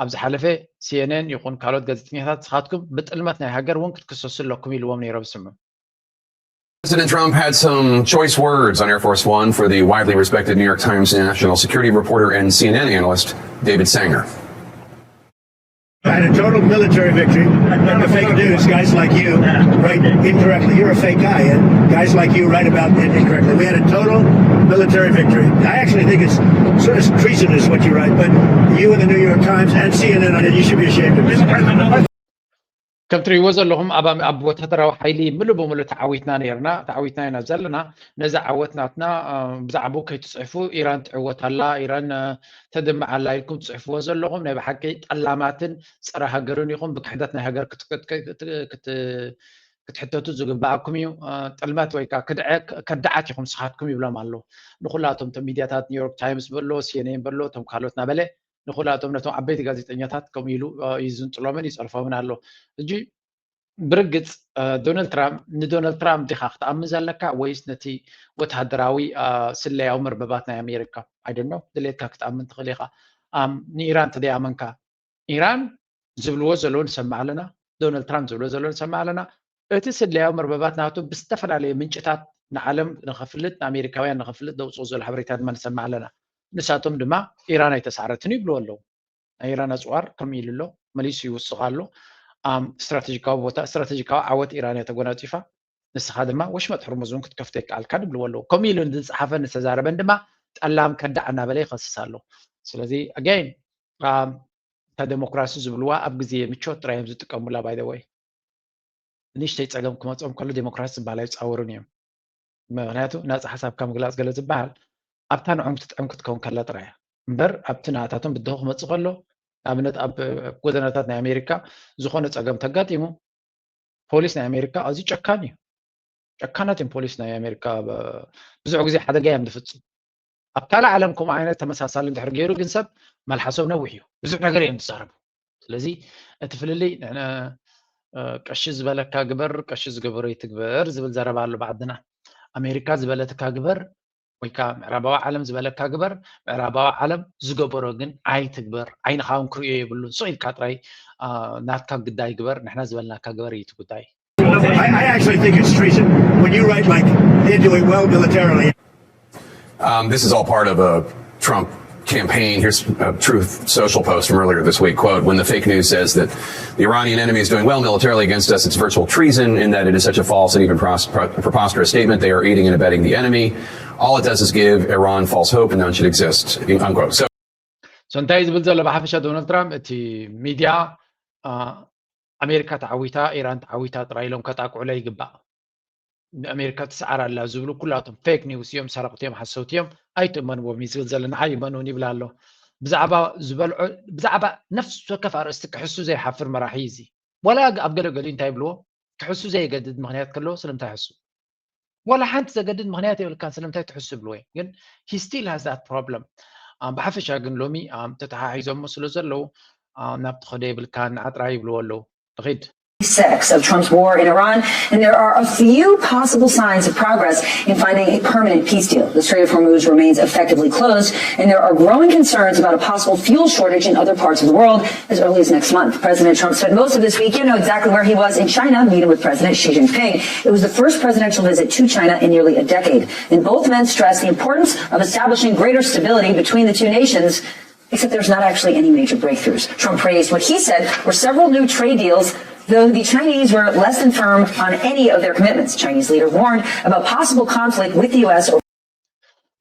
ኣብ ዝሓለፈ CNN ይኹን ካልኦት ጋዜጠኛታት ንስኻትኩም ብጥልመት ናይ ሃገር እውን ክትክሰሱ ኣለኩም ኢልዎም ነይሮም ስምዑ President Trump had some choice words on Air Force One for the widely respected New York Times national security reporter and CNN analyst, David Sanger. I had a total military victory. And the fake news, guys like you write incorrectly. You're a fake guy, and guys like you write about it incorrectly. We had a total military victory. I actually think it's sort of treasonous what you write, but you and the New York Times and C N N, you should be ashamed of this. ከም ትርእይዎ ዘለኹም ኣብ ኣብ ወታደራዊ ሓይሊ ምሉእ ብምሉእ ተዓዊትና ነርና፣ ተዓዊትና ኢና ዘለና። ነዚ ዓወት ናትና ብዛዕባኡ ከይትፅሕፉ፣ ኢራን ትዕወት ኣላ፣ ኢራን ተድምዕ ኣላ ኢልኩም ትፅሕፍዎ ዘለኹም ናይ ብሓቂ ጠላማትን ፀረ ሃገርን ኢኹም። ብክሕደት ናይ ሃገር ክትሕተቱ ዝግበኣኩም እዩ። ጥልመት ወይ ከዓ ክድዐ ከዳዓት ኢኹም ስኻትኩም ይብሎም ኣለዉ። ንኩላቶም ቶም ሚድያታት ኒውዮርክ ታይምስ በሎ፣ ሲኤንኤን በሎ፣ ቶም ካልኦት ናበለ ንኩላቶም ነቶም ዓበይቲ ጋዜጠኛታት ከምኡ ኢሉ እዩ ዝንፅሎምን ይፀርፎምን ኣሎ። እጂ ብርግፅ ዶናልድ ትራምፕ ንዶናልድ ትራምፕ ዲኻ ክትኣምን ዘለካ ወይስ ነቲ ወተሃደራዊ ስለያዊ መርበባት ናይ ኣሜሪካ? ኣይደኖ ድሌትካ ክትኣምን ትኽእል ኢኻ። ንኢራን ተደይኣመንካ ኢራን ዝብልዎ ዘለዉ ንሰምዕ ኣለና፣ ዶናልድ ትራምፕ ዝብልዎ ዘለዉ ንሰምዕ ኣለና። እቲ ስለያዊ መርበባት ናቱ ብዝተፈላለየ ምንጭታት ንዓለም ንኸፍልጥ ንኣሜሪካውያን ንኸፍልጥ ዘውፅኡ ዘሎ ሓበሬታ ድማ ንሰምዕ ኣለና። ንሳቶም ድማ ኢራን ኣይተሳዕረትን ይብልዎ ኣለዉ። ናይ ኢራን ኣፅዋር ከም ኢሉ ኣሎ መሊሱ ይውስኽ ኣሎ። ስትራቴጂካዊ ቦታ ስትራቴጂካዊ ዓወት ኢራን እያ ተጎናፂፋ። ንስኻ ድማ ወሽመጥ ሕርሙዝ እውን ክትከፍቶ ይከኣልካ ንብልዎ ኣለዉ። ከምኡ ኢሉ ዝፀሓፈን ዝተዛረበን ድማ ጠላም ከዳዕ እናበለ ይኸስስ ኣሎ። ስለዚ ኣጋይን እታ ዴሞክራሲ ዝብልዋ ኣብ ግዜ ምቾት ጥራይ እዮም ዝጥቀሙላ። ባይ ወይ ንእሽተይ ፀገም ክመፆም ከሎ ዴሞክራሲ ዝበሃል ኣይፃወሩን እዮም። ምክንያቱ ናፃ ሓሳብካ ምግላፅ ገለ ዝበሃል ኣብታ ንዖም ክትጥዕም ክትከውን ከላ ጥራይ እያ እምበር ኣብቲ ናታቶም ብድሆ ክመፅእ ከሎ ንኣብነት ኣብ ጎደናታት ናይ ኣሜሪካ ዝኾነ ፀገም ተጋጢሙ ፖሊስ ናይ ኣሜሪካ ኣዝዩ ጨካን እዩ። ጨካናት እዮም ፖሊስ ናይ ኣሜሪካ። ብዙሕ ግዜ ሓደጋ እዮም ዝፍፅም። ኣብ ካልእ ዓለም ከምኡ ዓይነት ተመሳሳሊ እንድሕር ገይሩ ግን ሰብ መልሓሶም ነዊሕ እዩ። ብዙሕ ነገር እዮም ዝዛረቡ። ስለዚ እቲ ፍልልይ ንሕና ቀሺ ዝበለካ ግበር፣ ቀሺ ዝገበሮ ይትግበር ዝብል ዘረባ ኣሎ ብዓድና። ኣሜሪካ ዝበለትካ ግበር ወይ ከዓ ምዕራባዊ ዓለም ዝበለካ ግበር፣ ምዕራባዊ ዓለም ዝገበሮ ግን ኣይትግበር። ዓይንኻ እውን ክርእዮ የብሉን። ስቕ ኢልካ ጥራይ ናትካ ግዳይ ግበር፣ ንሕና ዝበልናካ ግበር እዩ እቲ ጉዳይ። I, I actually think it's treason. When you write like they're doing well militarily. Um, this is all part of a Trump campaign. Here's a Truth Social post from earlier this week. Quote, when the fake news says that the Iranian enemy is doing well militarily against us, it's virtual treason in that it is such a false and even preposterous statement. They are aiding and abetting the enemy. All it does is give Iran false hope and no one should exist. Unquote. So, so እንታይ ዝብል ዘሎ ብሓፈሻ ዶናልድ ትራምፕ እቲ ሚድያ ኣሜሪካ ተዓዊታ ኢራን ተዓዊታ ጥራይ ኢሎም ከጣቅዑለ ይግባእ። ኣሜሪካ ትስዓር ኣላ ዝብሉ ኩላቶም ፌክ ኒውስ እዮም፣ ሰረቕቲ እዮም፣ ሓሰውቲ እዮም፣ ኣይትእመንዎም እዩ ዝብል ዘሎ። ንዓይ እመኑን ይብል ኣሎ። ብዛዕባ ዝበልዖ ብዛዕባ ነፍሲ ወከፍ ኣርእስቲ ክሕሱ ዘይሓፍር መራሒ እዩ እዚ። ዋላ ኣብ ገለገሊኡ እንታይ ይብልዎ ክሕሱ ዘየገድድ ምክንያት ከለዎ ስለምንታይ ሕሱ? ዋላ ሓንቲ ዘገድድ ምክንያት የብልካን ስለምንታይ ትሕሱ ይብልዎ እዮም። ግን he still has that problem። ብሓፈሻ ግን ሎሚ ተተሓሒዞሞ ስለ ዘለዉ ናብ ትኸዶ የብልካን ንዓጥራይ ይብልዎ ኣለዉ። ንኺድ። Six of Trump's war in Iran, and there are a few possible signs of progress in finding a permanent peace deal. The Strait of Hormuz remains effectively closed, and there are growing concerns about a possible fuel shortage in other parts of the world as early as next month. President Trump spent most of this weekend, know exactly where he was in China, meeting with President Xi Jinping. It was the first presidential visit to China in nearly a decade, and both men stressed the importance of establishing greater stability between the two nations. Except there's not actually any major breakthroughs. Trump praised what he said were several new trade deals, though the Chinese were less than firm on any of their commitments. Chinese leader warned about possible conflict with the U S over.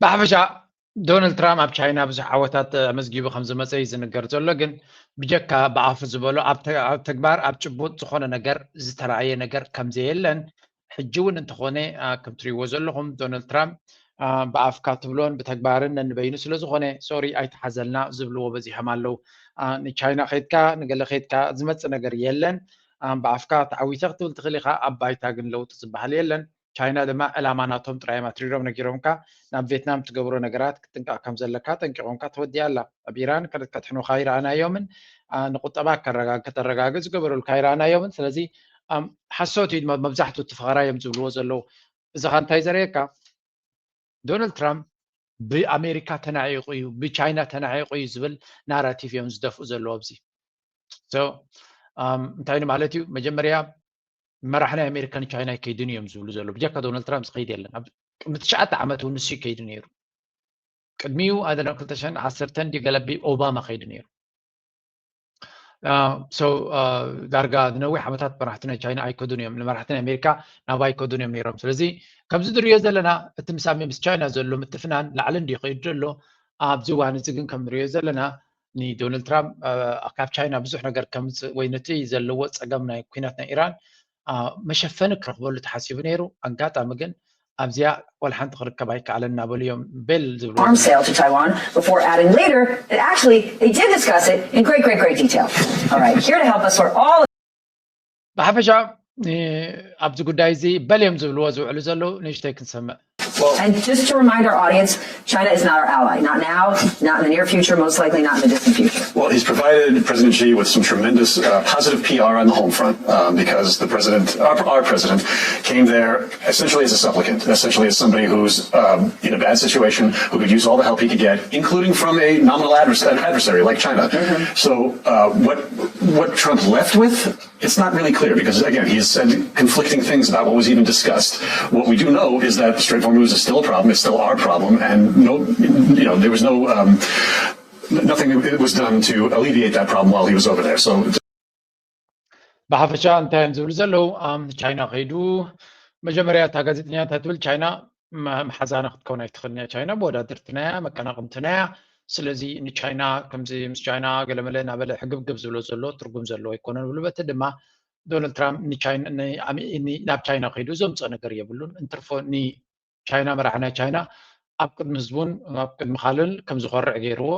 ብሓፈሻ ዶናልድ ትራምፕ ኣብ ቻይና ብዙሕ ዓወታት ኣመዝጊቡ ከም ዝመፀ እዩ ዝንገር ዘሎ። ግን ብጀካ ብኣፉ ዝበሎ ኣብ ተግባር ኣብ ጭቡጥ ዝኾነ ነገር ዝተረኣየ ነገር ከም ዘየለን ሕጂ እውን እንተኾነ ከም ትሪእዎ ዘለኹም ዶናልድ ትራምፕ ብኣፍካ ትብሎን ብተግባርን ነንበይኑ ስለ ዝኾነ ሶሪ ኣይተሓዘልና ዝብልዎ በዚሖም ኣለዉ። ንቻይና ከይድካ ንገለ ከይድካ ዝመፅእ ነገር የለን። ብኣፍካ ተዓዊተ ክትብል ትኽእል ኢኻ፣ ኣብ ባይታ ግን ለውጢ ዝበሃል የለን። ቻይና ድማ ዕላማ ናቶም ጥራዮም ኣትሪሮም ነጊሮምካ ናብ ቬትናም ትገብሮ ነገራት ክትጥንቀቕ ከም ዘለካ ጠንቂቖምካ ተወዲኣ ኣላ። ኣብ ኢራን ከድሕኑኻ ይረኣናዮምን ንቁጠባ ከተረጋግእ ዝገበሩልካ ይረኣናዮምን። ስለዚ ሓሶት እዩ መብዛሕትኡ እቲ ፈኸራ እዮም ዝብልዎ ዘለዉ። እዚ ኻ እንታይ ዘርእየካ ዶናልድ ትራምፕ ብኣሜሪካ ተናዒቑ እዩ ብቻይና ተናዒቑ እዩ ዝብል ናራቲቭ እዮም ዝደፍኡ ዘለዉ ኣብዚ። እንታይ ማለት እዩ መጀመርያ መራሕ ናይ ኣሜሪካ ንቻይና ኣይከይድን እዮም ዝብሉ ዘለዉ ብጀካ ዶናልድ ትራምፕ ዝኸይድ የለን። ቅድሚ ትሽዓተ ዓመት እውን ንሱ ይከይዱ ነይሩ። ቅድሚኡ ኣደና ክልተ ሽሕን ዓሰርተን ድዩ ገለቢ ኦባማ ከይዱ ነይሩ። ዳርጋ ንነዊሕ ዓመታት መራሕቲ ናይ ቻይና ኣይከዱን እዮም፣ ንመራሕቲ ናይ ኣሜሪካ ናብ ኣይከዱን እዮም ነይሮም። ስለዚ ከምዚ ንሪኦ ዘለና እቲ ምስ ኣሜ ምስ ቻይና ዘሎ ምትፍናን ላዕሊ እንዲ ይኸይድ ዘሎ ኣብዚ እዋን እዚ ግን ከም ንሪኦ ዘለና ንዶናልድ ትራምፕ ካብ ቻይና ብዙሕ ነገር ከምፅእ ወይ ነቲ ዘለዎ ፀገም ናይ ኩናት ናይ ኢራን መሸፈኒ ክረኽበሉ ተሓሲቡ ነይሩ። ኣጋጣሚ ግን ኣብዚኣ ዋላ ሓንቲ ክርከብ ኣይከኣለን እናበሉ እዮም ቤል ዝብሉ። Arms sale to Taiwan before adding later that actually they did discuss it in great, great, great detail. All right, here to help us are all. ብሓፈሻ ኣብዚ ጉዳይ እዚ በል እዮም ዝብልዎ ዝውዕሉ ዘለዉ ንእሽተይ ክንሰምዕ። And just to remind our audience, China is not our ally. Not now, not in the near future, most likely not in the distant future. Well, he's provided President Xi with some tremendous uh, positive P R on the home front um, because the president, our, our president, came there essentially as a supplicant, essentially as somebody who's um, in a bad situation, who could use all the help he could get, including from a nominal advers- an adversary like China. So uh, what what Trump left with it's not really clear because, again, he has said conflicting things about what was even discussed. What we do know is that the Strait of Hormuz is still a problem. It's still our problem, and no, you know, there was no um, nothing that was done to alleviate that problem while he was over there. So. ብሓፈሻ እንታይ እዮም ዝብሉ ዘለዉ? ቻይና ከይዱ መጀመርያ እታ ጋዜጠኛ እንታይ ትብል? ቻይና መሓዛና ክትከውን ኣይትኽእልን እያ። ቻይና መወዳድርትና እያ፣ መቀናቕምትና እያ። ስለዚ ንቻይና ከምዚ ምስ ቻይና ገለመለ እናበለ ሕግብግብ ዝብሎ ዘሎ ትርጉም ዘለዎ ኣይኮነን ብሉ። በቲ ድማ ዶናልድ ትራምፕ ናብ ቻይና ከይዱ ዘምፅኦ ነገር የብሉን። እንትርፎ ንቻይና መራሒ ናይ ቻይና ኣብ ቅድሚ ህዝቡን ኣብ ቅድሚ ካልእን ከም ዝኾርዕ ገይርዎ፣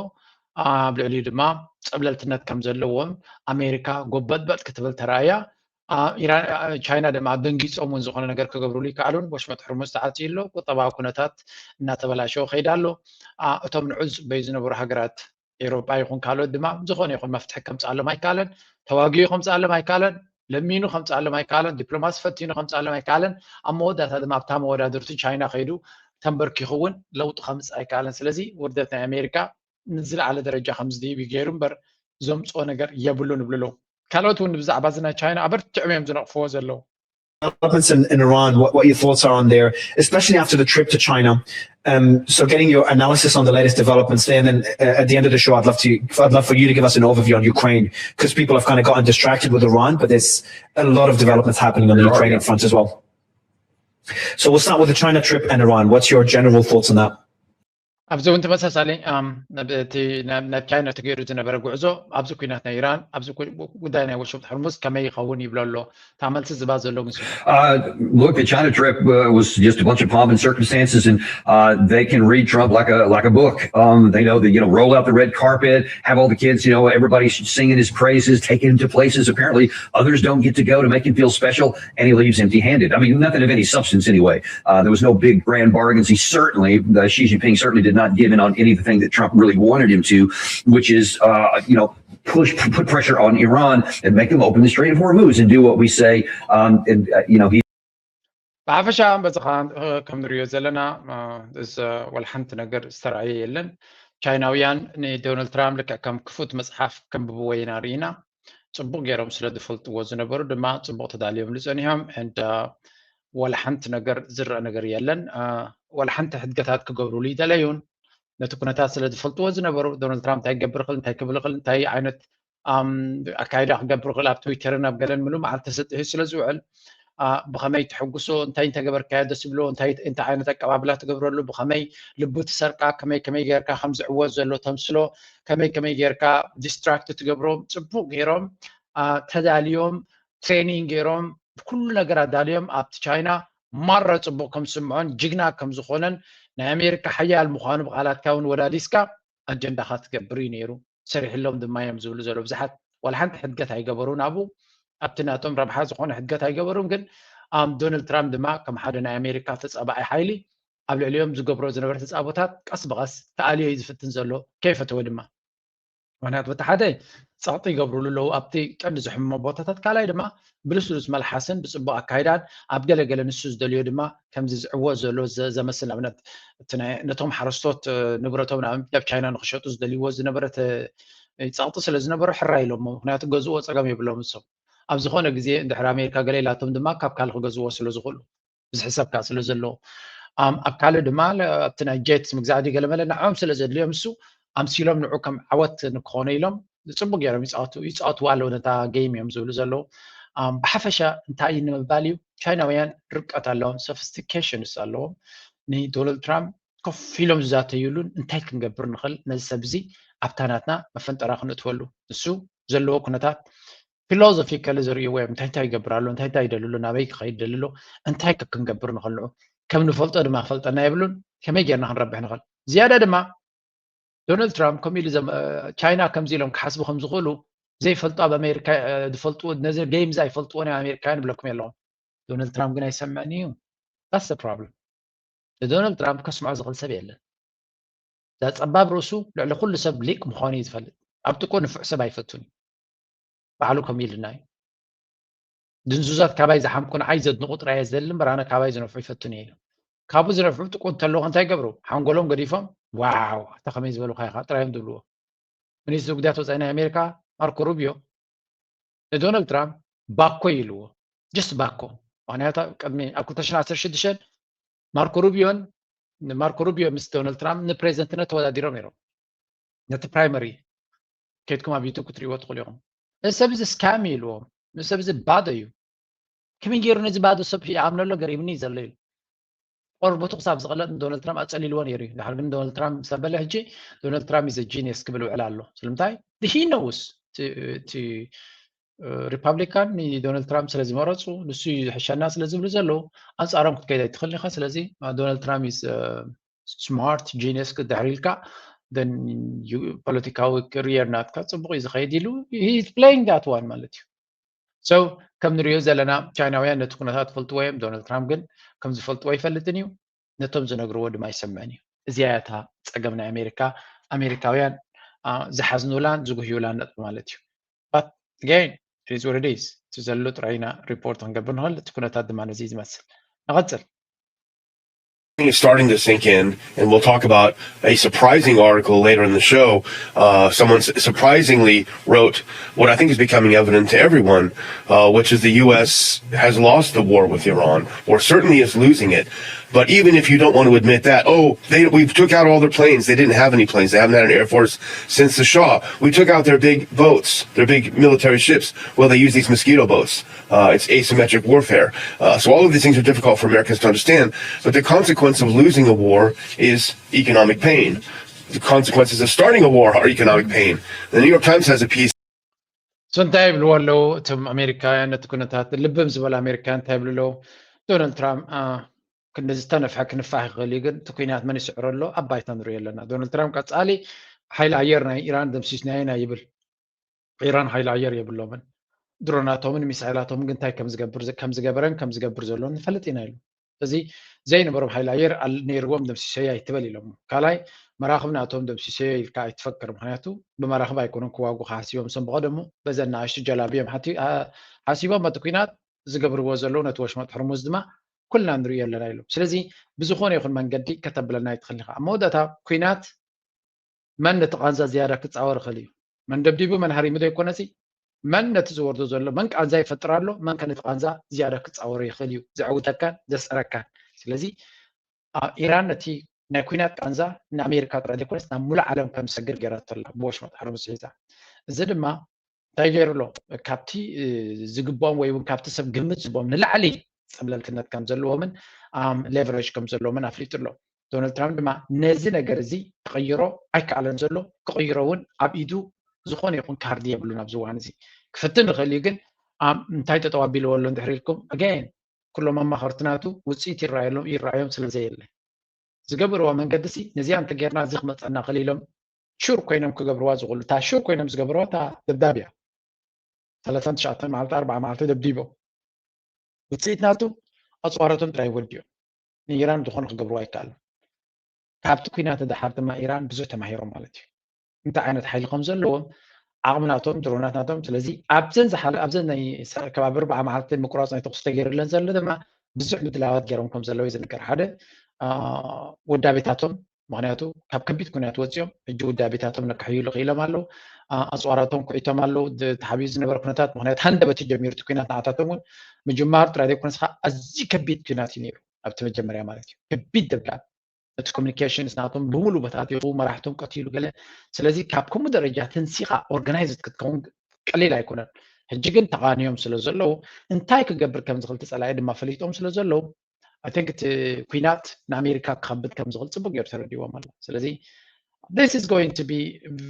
ኣብ ልዕሊኡ ድማ ፀብለልትነት ከም ዘለዎም ኣሜሪካ ጎበጥበጥ ክትብል ተራእያ። ቻይና ድማ ኣደንጊፆም እውን ዝኾነ ነገር ክገብሩሉ ይከኣሉን። ወሽመጥ ሕርሙዝ ተዓፅዩ ኣሎ። ቁጠባዊ ኩነታት እናተበላሸወ ከይዳ ኣሎ። እቶም ንዑ ዝፅበዩ ዝነበሩ ሃገራት ኤውሮጳ ይኹን ካልኦት ድማ ዝኾነ ይኹን መፍትሒ ከምፅኣሎም ኣይከኣለን። ተዋጊኡ ከምፅኣሎም ኣይከኣለን። ለሚኑ ከምፅኣሎም ኣይከኣለን። ዲፕሎማሲ ፈቲኑ ከምፅኣሎም ኣይከኣለን። ኣብ መወዳእታ ድማ ኣብታ መወዳድርቱ ቻይና ከይዱ ተንበርኪኹ እውን ለውጢ ከምፅእ ኣይከኣለን። ስለዚ ውርደት ናይ ኣሜሪካ ንዝለዓለ ደረጃ ከም ዝድይብ እዩ ገይሩ እምበር ዘምፅኦ ነገር የብሉን ይብሉ ኣለዉ። ካልኦት እውን ብዛዕባ እዚ ናይ ቻይና ኣበርቲዖም እዮም ዝነቕፍዎ ዘለዉ። Developments in, in Iran, what, what your thoughts are on there, especially after the trip to China. Um, so getting your analysis on the latest developments there, and then uh, at the end of the show, I'd love to, I'd love for you to give us an overview on Ukraine, because people have kind of gotten distracted with Iran, but there's a lot of developments happening on the Ukrainian front as well. So we'll start with the China trip and Iran. What's your general thoughts on that? ኣብዚ እውን ተመሳሳሊ እቲ ናብ ቻይና ተገይሩ ዝነበረ ጉዕዞ ኣብዚ ኩናት ናይ ኢራን ኣብዚ ጉዳይ ናይ ወሽመጥ ሕርሙዝ ከመይ ይኸውን ይብሎ ኣሎ። እታ መልሲ ዝባ ዘሎ ምስ Look, the China trip uh, was just a bunch of pomp and circumstances, and uh, they can read Trump like a like a book. Um, they know that you know roll out the red carpet, have all the kids, you know, everybody singing his praises, taking him to places apparently others don't get to go to make him feel special, and he leaves empty-handed. I mean, nothing of any substance anyway. Uh, there was no big grand bargains. He certainly, uh, Xi Jinping certainly did not give in on anything that Trump really wanted him to, which is, uh, you know, push put pressure on Iran and make them open the Strait of Hormuz and do what we say. Um, and uh, you know, he. ብሓፈሻ በዚ ከዓ ከም ንሪኦ ዘለና እዚ ወላ ሓንቲ ነገር ዝተረኣየ የለን። ቻይናውያን ንዶናልድ ትራምፕ ልክዕ ከም ክፉት መፅሓፍ ከንብብዎ ኢና ርኢና። ፅቡቕ ገይሮም ስለ ዝፈልጥዎ ዝነበሩ ድማ ፅቡቕ ተዳልዮምሉ ፀኒሖም። And ወላ ሓንቲ ነገር ዝረአ ነገር የለን። ወላ ሓንቲ ሕድገታት ክገብሩሉ ይደለዩን ነቲ ኩነታት ስለ ዝፈልጥዎ ዝነበሩ ዶናልድ ትራምፕ እንታይ ክገብር ይኽእል እንታይ ክብል ይኽእል እንታይ ዓይነት ኣካይዳ ክገብር ይኽእል ኣብ ትዊተርን ኣብ ገለን ምሉእ መዓልቲ ተሰጢሑ ስለ ዝውዕል ብኸመይ ትሕጉሶ እንታይ እንተገበርካዮ ደስ ይብሎ እንታይ ዓይነት ኣቀባብላ ትገብረሉ ብኸመይ ልቡ ትሰርቃ ከመይ ከመይ ጌርካ ከም ዝዕወት ዘሎ ተምስሎ ከመይ ከመይ ጌርካ distract ትገብሮ ፅቡቕ ገይሮም ተዳልዮም training ገይሮም ኩሉ ነገር ኣዳልዮም ኣብቲ ቻይና ማራ ፅቡቕ ከም ዝስምዖን ጅግና ከም ዝኾነን ናይ ኣሜሪካ ሓያል ምዃኑ ብቓላትካ እውን ወዳዲስካ ኣጀንዳኻ ትገብር እዩ ነይሩ ሰሪሕሎም ድማ እዮም ዝብሉ ዘሎ ብዙሓት ዋላ ሓንቲ ሕድገት ኣይገበሩን ኣብኡ ኣብቲ ናቶም ረብሓ ዝኾነ ሕድገት ኣይገበሩን ግን ዶናልድ ትራምፕ ድማ ከም ሓደ ናይ ኣሜሪካ ተፃባኢ ሓይሊ ኣብ ልዕሊኦም ዝገብሮ ዝነበረ ተፃቦታት ቀስ ብቐስ ክኣልዮ እዩ ዝፍትን ዘሎ ከይፈተወ ድማ ምክንያቱ በቲ ሓደ ፀቕጢ ይገብሩሉ ኣለዉ ኣብቲ ቀንዲ ዝሕምሞ ቦታታት ካልኣይ ድማ ብልስሉስ መልሓስን ብፅቡቅ ኣካይዳን ኣብ ገለገለ ንሱ ዝደልዮ ድማ ከምዚ ዝዕወት ዘሎ ዘመስል ኣብነት ነቶም ሓረስቶት ንብረቶም ንኣብነት ኣብ ቻይና ንክሸጡ ዝደልይዎ ዝነበረ ፀቕጢ ስለ ዝነበሩ ሕራይ ኢሎሞ ምክንያቱ ገዝእዎ ፀገም የብሎም ንሶም ኣብ ዝኾነ ግዜ እንድሕር ኣሜሪካ ገለ ኢላቶም ድማ ካብ ካልእ ክገዝእዎ ስለ ዝኽእሉ ብዝሕሰብ ከዓ ስለ ዘለዎ ኣብ ካልእ ድማ ኣብቲ ናይ jet ምግዛእ ድዩ ገለመለ ንዕኦም ስለ ዘድልዮም እሱ ኣምሲሎም ንዑ ከም ዓወት ንክኾነ ኢሎም ፅቡቅ ገይሮም ይፃወቱ ኣለዉ ነታ game እዮም ዝብሉ ዘለዉ። ብሓፈሻ እንታይ እዩ ንምባል እዩ፣ ቻይናውያን ርቀት ኣለዎም፣ sophistications ኣለዎም። ንዶናልድ ትራምፕ ኮፍ ኢሎም ዝዛተዩሉን እንታይ ክንገብር ንኽእል ነዚ ሰብ እዚ ኣብታ ናትና መፈንጠራ ክንእትወሉ፣ ንሱ ዘለዎ ኩነታት philosophical ዝርእይዎ እዮም። እንታይ እንታይ ይገብር ኣሎ፣ እንታይ እንታይ ይደሊ ኣሎ፣ ናበይ ክኸይድ ደሊ ኣሎ፣ እንታይ ከ ክንገብር ንኽእል ንዑ ከም ንፈልጦ ድማ ፈልጠና የብሉን። ከመይ ጌርና ክንረብሕ ንኽእል? ዝያዳ ድማ ዶናልድ ትራምፕ ከምኡ ኢሉ ቻይና ከምዚ ኢሎም ክሓስቡ ከም ዝኽእሉ ዘይፈልጡ ኣብ ኣሜሪካ ዝፈልጥዎ ነዚ game እዚ ኣይፈልጥዎ ናይ ኣሜሪካውያን ይብለኩም የለኹም። ዶናልድ ትራምፕ ግን ኣይሰምዕን እዩ። That's the problem። ንዶናልድ ትራምፕ ከስምዖ ዝኽእል ሰብ የለን። እዛ ጸባብ ርእሱ ልዕሊ ኩሉ ሰብ ሊቅ ምዃኑ እዩ ዝፈልጥ። ኣብ ጥቁ ንፉዕ ሰብ ኣይፈቱን እዩ። ባዕሉ ከምኡ ኢልና እዩ። ድንዙዛት ካባይ ዝሓምቁ ንዓይ ዘድንቑ ጥራይ እየ ዝደሊ እምበር ኣነ ካባይ ዝነፍዑ ይፈቱን እየ ኢሉ። ካብኡ ዝነፍዑ ጥቁ እንተለዉ እንታይ ይገብሩ? ሓንጎሎም ገዲፎም ዋው ኣታ ከመይ ዝበሉኻ ኢኻ ጥራይ እዮም ዝብልዎ። ሚኒስትሪ ጉዳያት ወፃኢ ናይ ኣሜሪካ ማርኮ ሩቢዮ ንዶናልድ ትራምፕ ባኮ ኢልዎ። Just ባኮ። ምክንያቱ ቅድሚ ኣብ ክልተ ሽሕን ዓሰርተ ሽዱሽተን ማርኮ ሩቢዮን ማርኮ ሩቢዮ ምስ ዶናልድ ትራምፕ ንፕሬዚደንትነት ተወዳዲሮም ነይሮም። ነቲ ፕራይመሪ ከይድኩም ኣብ ዩቱብ ክትሪእዎ ትኽእሉ ኢኹም። እዚ ሰብ እዚ scam ኢልዎም። እዚ ሰብ እዚ ባዶ እዩ። ከመይ ገይሩ ነዚ ባዶ ሰብ ይኣምነሎ ገሪምኒ እዩ ዘሎ ኢሉ። ቆርበቱ ክሳብ ዝቐለጥ ንዶናልድ ትራምፕ ኣጸሊልዎ ነይሩ እዩ። ድሓር ግን ዶናልድ ትራምፕ ምስ ኣበለ ሕጂ ዶናልድ ትራምፕ is a genius ክብል ውዕል ኣሎ። ስለምንታይ? He knows እቲ ሪፓብሊካን ንዶናልድ ትራምፕ ስለ ዝመረፁ ንሱ እዩ ዝሕሸና ስለ ዝብሉ ዘለዉ ኣንፃሮም ክትከይድ ኣይትኽእልን ኢኻ። ስለዚ ዶናልድ ትራምፕ is smart genius ክትድሕር ኢልካ ፖለቲካዊ career ናትካ ፅቡቅ እዩ ዝኸይድ ኢሉ he's playing that one ማለት እዩ። So ከም ንሪኦ ዘለና ቻይናውያን ነቲ ኩነታት ይፈልጥዎ እዮም። ዶናልድ ትራምፕ ግን ከም ዝፈልጥዎ ኣይፈልጥን እዩ። ነቶም ዝነግርዎ ድማ ይሰምዕን እዩ። እዚኣ እያ እታ ፀገም ናይ ኣሜሪካ። ኣሜሪካውያን ዝሓዝኑላን ዝጉህዩላን ነጥቢ ማለት እዩ። But again, it is what it is። እቲ ዘሎ ጥራይ ኢና ሪፖርት ክንገብር ንኽእል። እቲ ኩነታት ድማ ነዚ ዝመስል። ንቐፅል። Is starting to sink in, and we'll talk about a surprising article later in the show. Uh, someone surprisingly wrote what I think is becoming evident to everyone, uh, which is the U S has lost the war with Iran, or certainly is losing it. But even if you don't want to admit that, oh, they, we took out all their planes. They didn't have any planes. They haven't had an air force since the Shah. We took out their big boats, their big military ships. Well, they use these mosquito boats. Uh, it's asymmetric warfare. Uh, so all of these things are difficult for Americans to understand. But the consequence of losing a war is economic pain. The consequences of starting a war are economic pain. The New York Times has a piece. So እንታይ ይብልዎ ኣለዉ እቶም ኣሜሪካውያን ነቲ ኩነታት ልብም ዝበሉ ኣሜሪካውያን እንታይ ይብሉ ኣለዉ? ዶናልድ ትራምፕ ክንዲ ዝተነፍሐ ክንፋሕ ይኽእል እዩ፣ ግን እቲ ኩናት መን ይስዕሮ ኣሎ ኣብ ባይታ ንሪኦ ኣለና። ዶናልድ ትራምፕ ቀፃሊ ሓይሊ ኣየር ናይ ኢራን ደምሲስናዮ ኢና ይብል። ኢራን ሓይሊ ኣየር የብሎምን። ድሮናቶምን ሚሳይላቶምን ግን እንታይ ከም ዝገብረን ከም ዝገበር ዘሎን ንፈልጥ ኢና ኢሉ። እዚ ዘይነበሮም ሓይሊ ኣየር ነይርዎም ደምሲሰዮ ኣይትበል ኢሎሞ። ካልኣይ መራኽብ ናቶም ደምሲሰዮ ኢልካ ኣይትፈክር፣ ምክንያቱ ብመራኽብ ኣይኮኑን ክዋጉ ሓሲቦም። እሶም ብቐደሙ በዘን ንኣሽቱ ጀላቢዮም ሓሲቦም በቲ ኩናት ዝገብርዎ ዘለዉ ነቲ ወሽመጥ ሕርሙዝ ድማ ኩልና ንሪኦ ኣለና ኢሎም። ስለዚ ብዝኾነ ይኹን መንገዲ ከተብለና ኣይትኽእል ኢኻ። ኣብ መወዳእታ ኩናት መን ነቲ ቃንዛ ዝያዳ ክፃወር ይኽእል እዩ? መን ደብዲቡ መን ሃሪሙ ዘይኮነሲ መን ነቲ ዝወርዶ ዘሎ መን ቃንዛ ይፈጥር ኣሎ፣ መን ከ ነቲ ቃንዛ ዝያዳ ክፃወሮ ይኽእል እዩ ዘዕውተካን ዘስዕረካን። ስለዚ ኢራን ነቲ ናይ ኩናት ቃንዛ ንኣሜሪካ ጥራይ ዘይኮነስ ናብ ሙሉእ ዓለም ከም ዝሰግር ገይራቶ ኣላ ብወሽመጥ ሕርሙዝ ሒዛ። እዚ ድማ እንታይ ገይሩ ኣሎ? ካብቲ ዝግብኦም ወይ እውን ካብቲ ሰብ ግምት ዝቦም ንላዕሊ ፀብለልትነት ከም ዘለዎምን ሌቨሬጅ ከም ዘለዎምን ኣፍሊጡ ኣሎ። ዶናልድ ትራምፕ ድማ ነዚ ነገር እዚ ክቕይሮ ኣይከኣለን ዘሎ፣ ክቕይሮ እውን ኣብ ኢዱ ዝኾነ ይኹን ካርዲ የብሉን ኣብዚ እዋን እዚ። ክፍትን ይኽእል እዩ ግን እንታይ ጠጠው ኣቢልዎ ኣሎ እንድሕር ኢልኩም ኣገይን ኩሎም ኣማኸርቲ ናቱ ውፅኢት ይረኣየሎም ይረኣዮም ስለ ዘየለ ዝገብርዋ መንገዲ ሲ ነዚኣ እንተጌርና እዚ ክመፀና ክእል ኢሎም ሹር ኮይኖም ክገብርዋ ዝኽእሉ እታ ሹር ኮይኖም ዝገብርዋ እታ ደብዳብ እያ። ሰላሳን ትሽዓተን መዓልቲ ኣርባዓ መዓልቲ ደብዲቦም ውፅኢት ናቱ ኣፅዋራቶም ጥራይ ወዲኦም ንኢራን ዝኾነ ክገብርዋ ኣይከኣሉ። ካብቲ ኩናት ደሓር ድማ ኢራን ብዙሕ ተማሂሮም ማለት እዩ። እንታይ ዓይነት ሓይሊ ከም ዘለዎም ዓቕሚ ናቶም ድሮናት ናቶም ስለዚ ኣብዘን ዝሓለ ኣብዘን ናይ ከባቢ ኣርባዓ መዓልቲ ምቁራፅ ናይ ተኩሲ ተገይሩለን ዘሎ ድማ ብዙሕ ምድላዋት ገይሮም ከም ዘለዉ እዩ ዝንገር ሓደ ውዳቤታቶም ምክንያቱ ካብ ከቢድ ኩናት ወፂኦም ሕጂ ውዳቤታቶም ነካሕይሉ ክኢሎም ኣለዉ ኣፅዋራቶም ኩዒቶም ኣለዉ ተሓቢኡ ዝነበረ ኩነታት ምክንያቱ ሃንደበት እዩ ጀሚሩ እቲ ኩናት ንዓታቶም እውን ምጅማሩ ጥራይ ዘይኮነስ ከዓ ኣዝዩ ከቢድ ኩናት እዩ ነይሩ ኣብቲ መጀመርያ ማለት እዩ ከቢድ ደብዳብ እቲ communications ናቶም ብምሉእ በታቲኹ፣ መራሕቶም ቀቲሉ ገለ። ስለዚ ካብ ከምኡ ደረጃ ተንሲኻ organized ክትከውን ቀሊል ኣይኮነን። ሕጂ ግን ተቓንዮም ስለ ዘለዉ እንታይ ክገብር ከም ዝኽእል እቲ ጸላኢ ድማ ፈሊጦም ስለ ዘለዉ I think እቲ ኲናት ንኣሜሪካ ክኸብድ ከም ዝኽእል ጽቡቅ ገይሩ ተረዲዎም ኣሎ። ስለዚ this is going to be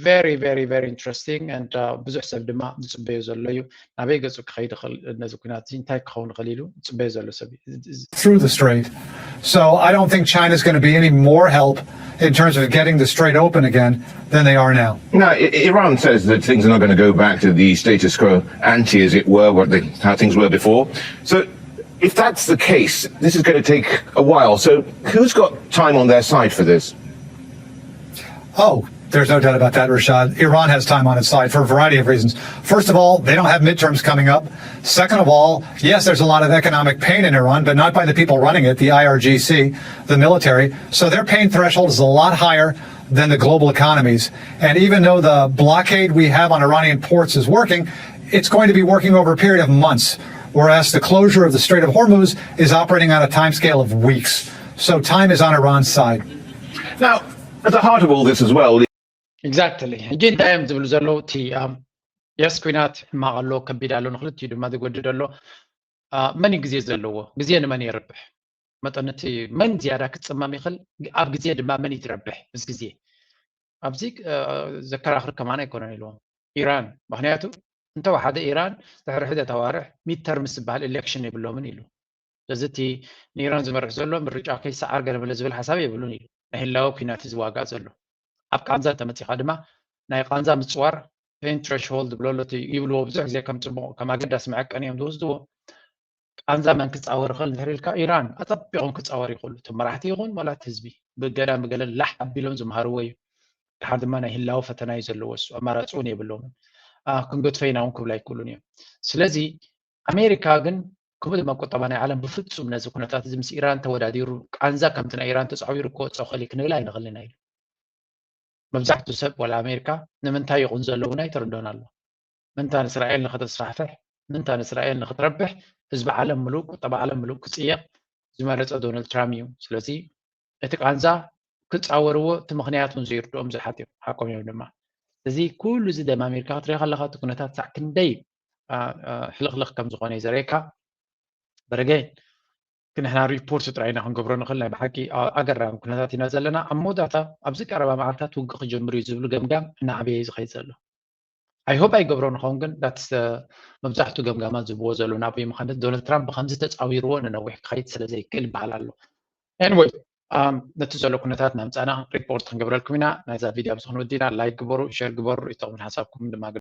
very very very interesting and uh, ብዙሕ ሰብ ድማ ዝጽበዮ ዘሎ እዩ። ናበይ ገጹ ክኸይድ ይኽእል ነዚ ኲናት እዚ እንታይ ክኸውን ይኽእል ኢሉ ዝጽበዮ ዘሎ ሰብ እዩ። through the strait. So I don't think China's going to be any more help in terms of getting the strait open again than they are now. Now, I- Iran says that things are not going to go back to the status quo ante, as it were, what they, how things were before. So, if that's the case, this is going to take a while. So, who's got time on their side for this? Oh, there's no doubt about that, Rashad. Iran has time on its side for a variety of reasons. First of all, they don't have midterms coming up. Second of all, yes, there's a lot of economic pain in Iran, but not by the people running it, the I R G C, the military. So their pain threshold is a lot higher than the global economies. And even though the blockade we have on Iranian ports is working, it's going to be working over a period of months, whereas the closure of the Strait of Hormuz is operating on a timescale of weeks. So time is on Iran's side. Now, at the heart of all this as well, exactly ሕጂ እንታይ እዮም ዝብሉ ዘለዉ? እቲ yes ኲናት ሕማቕ ኣሎ፣ ከቢድ ኣሎ፣ ንክልቲኡ ድማ ዝጎድድ ኣሎ። መን እዩ ግዜ ዘለዎ? ግዜ ንመን የርብሕ? መጠን እቲ መን ዝያዳ ክጽመም ይኽእል? ኣብ ግዜ ድማ መን ይትረብሕ? ምስ ግዜ ኣብዚ ዘከራኽር ከማን ኣይኮነን ኢልዎም ኢራን። ምክንያቱ እንተወሓደ ኢራን ድሕሪ ሕደት ኣዋርሕ ሚድተርምስ ዝበሃል election የብሎምን ኢሉ። ስለዚ እቲ ንኢራን ዝመርሕ ዘሎ ምርጫ ከይሰዓር ገለመለ ዝብል ሓሳብ የብሉን ኢሉ። ናይ ህላወ ኲናት እዩ ዝዋጋእ ዘሎ። ኣብ ቃንዛ እንተመፂኻ ድማ ናይ ቃንዛ ምፅዋር pain threshold ዝብሎ ኣሎ፣ ይብልዎ ብዙሕ ግዜ ከም ፅቡቕ ከም ኣገዳሲ መዐቀኒ እዮም ዝወስድዎ። ቃንዛ መን ክፃወር ይኽእል እንድሕር ኢልካ ኢራን ኣፀቢቖም ክፃወር ይኽእሉ። እቶም መራሕቲ ይኹን ዋላ እቲ ህዝቢ ብገዳም ብገለን ላሕ ኣቢሎም ዝምሃርዎ እዩ። ድሓር ድማ ናይ ህላወ ፈተና እዩ ዘለዎ። እሱ ኣማራፂ እውን የብሎምን። ክንገድፎ ኢና እውን ክብሉ ኣይክእሉን እዮም። ስለዚ ኣሜሪካ ግን ከምኡ ድማ ቁጠባ ናይ ዓለም ብፍፁም ነዚ ኩነታት እዚ ምስ ኢራን ተወዳዲሩ ቃንዛ ከምቲ ናይ ኢራን ተፃዊሩ ክወፅኦ ክእል ክንብል ኣይንኽልን ኢና ኢሉ። መብዛሕትኡ ሰብ ዋላ ኣሜሪካ ንምንታይ ይቕንዘ ኣለውን ኣይተረድኦን ኣሎ። ምንታ ንእስራኤል ንኸተስፋሕፍሕ ምንታ ንእስራኤል ንኽትረብሕ ህዝቢ ዓለም ምሉእ ቁጠባ ዓለም ምሉእ ክፅየቕ ዝመረፀ ዶናልድ ትራምፕ እዩ። ስለዚ እቲ ቃንዛ ክፃወርዎ እቲ ምኽንያት እውን ዘይርድኦም ብዙሓት እዮም። ሓቆም እዮም ድማ። እዚ ኩሉ እዚ ደም ኣሜሪካ ክትሪኦ ከለካ እቲ ኩነታት ሳዕ ክንደይ ሕልኽልኽ ከም ዝኾነ እዩ ዘርእየካ። በረገ ንሕና ሪፖርት ጥራይ ኢና ክንገብሮ ንኽእል። ናይ ብሓቂ ኣገራሚ ኩነታት ኢና ዘለና። ኣብ መወዳእታ ኣብዚ ቀረባ መዓልታት ውግእ ክጀምር እዩ ዝብሉ ገምጋም እናዓበየ እዩ ዝኸይድ ዘሎ። I hope ኣይገብሮ ንኸውን ግን that's መብዛሕትኡ ገምጋማት ዝብዎ ዘሎ ናብ ምዃነት ዶናልድ ትራምፕ ብከምዚ ተፃዊርዎ ንነዊሕ ክኸይድ ስለ ዘይክእል ይበሃል ኣሎ። Anyway ነቲ ዘሎ ኩነታት ናምፃና ሪፖርት ክንገብረልኩም ኢና። ናይዛ ቪድዮ ኣብዚ ክንወዲና ላይክ ግበሩ፣ ሸር ግበሩ፣ ርእይቶኹምን ሓሳብኩም ድማ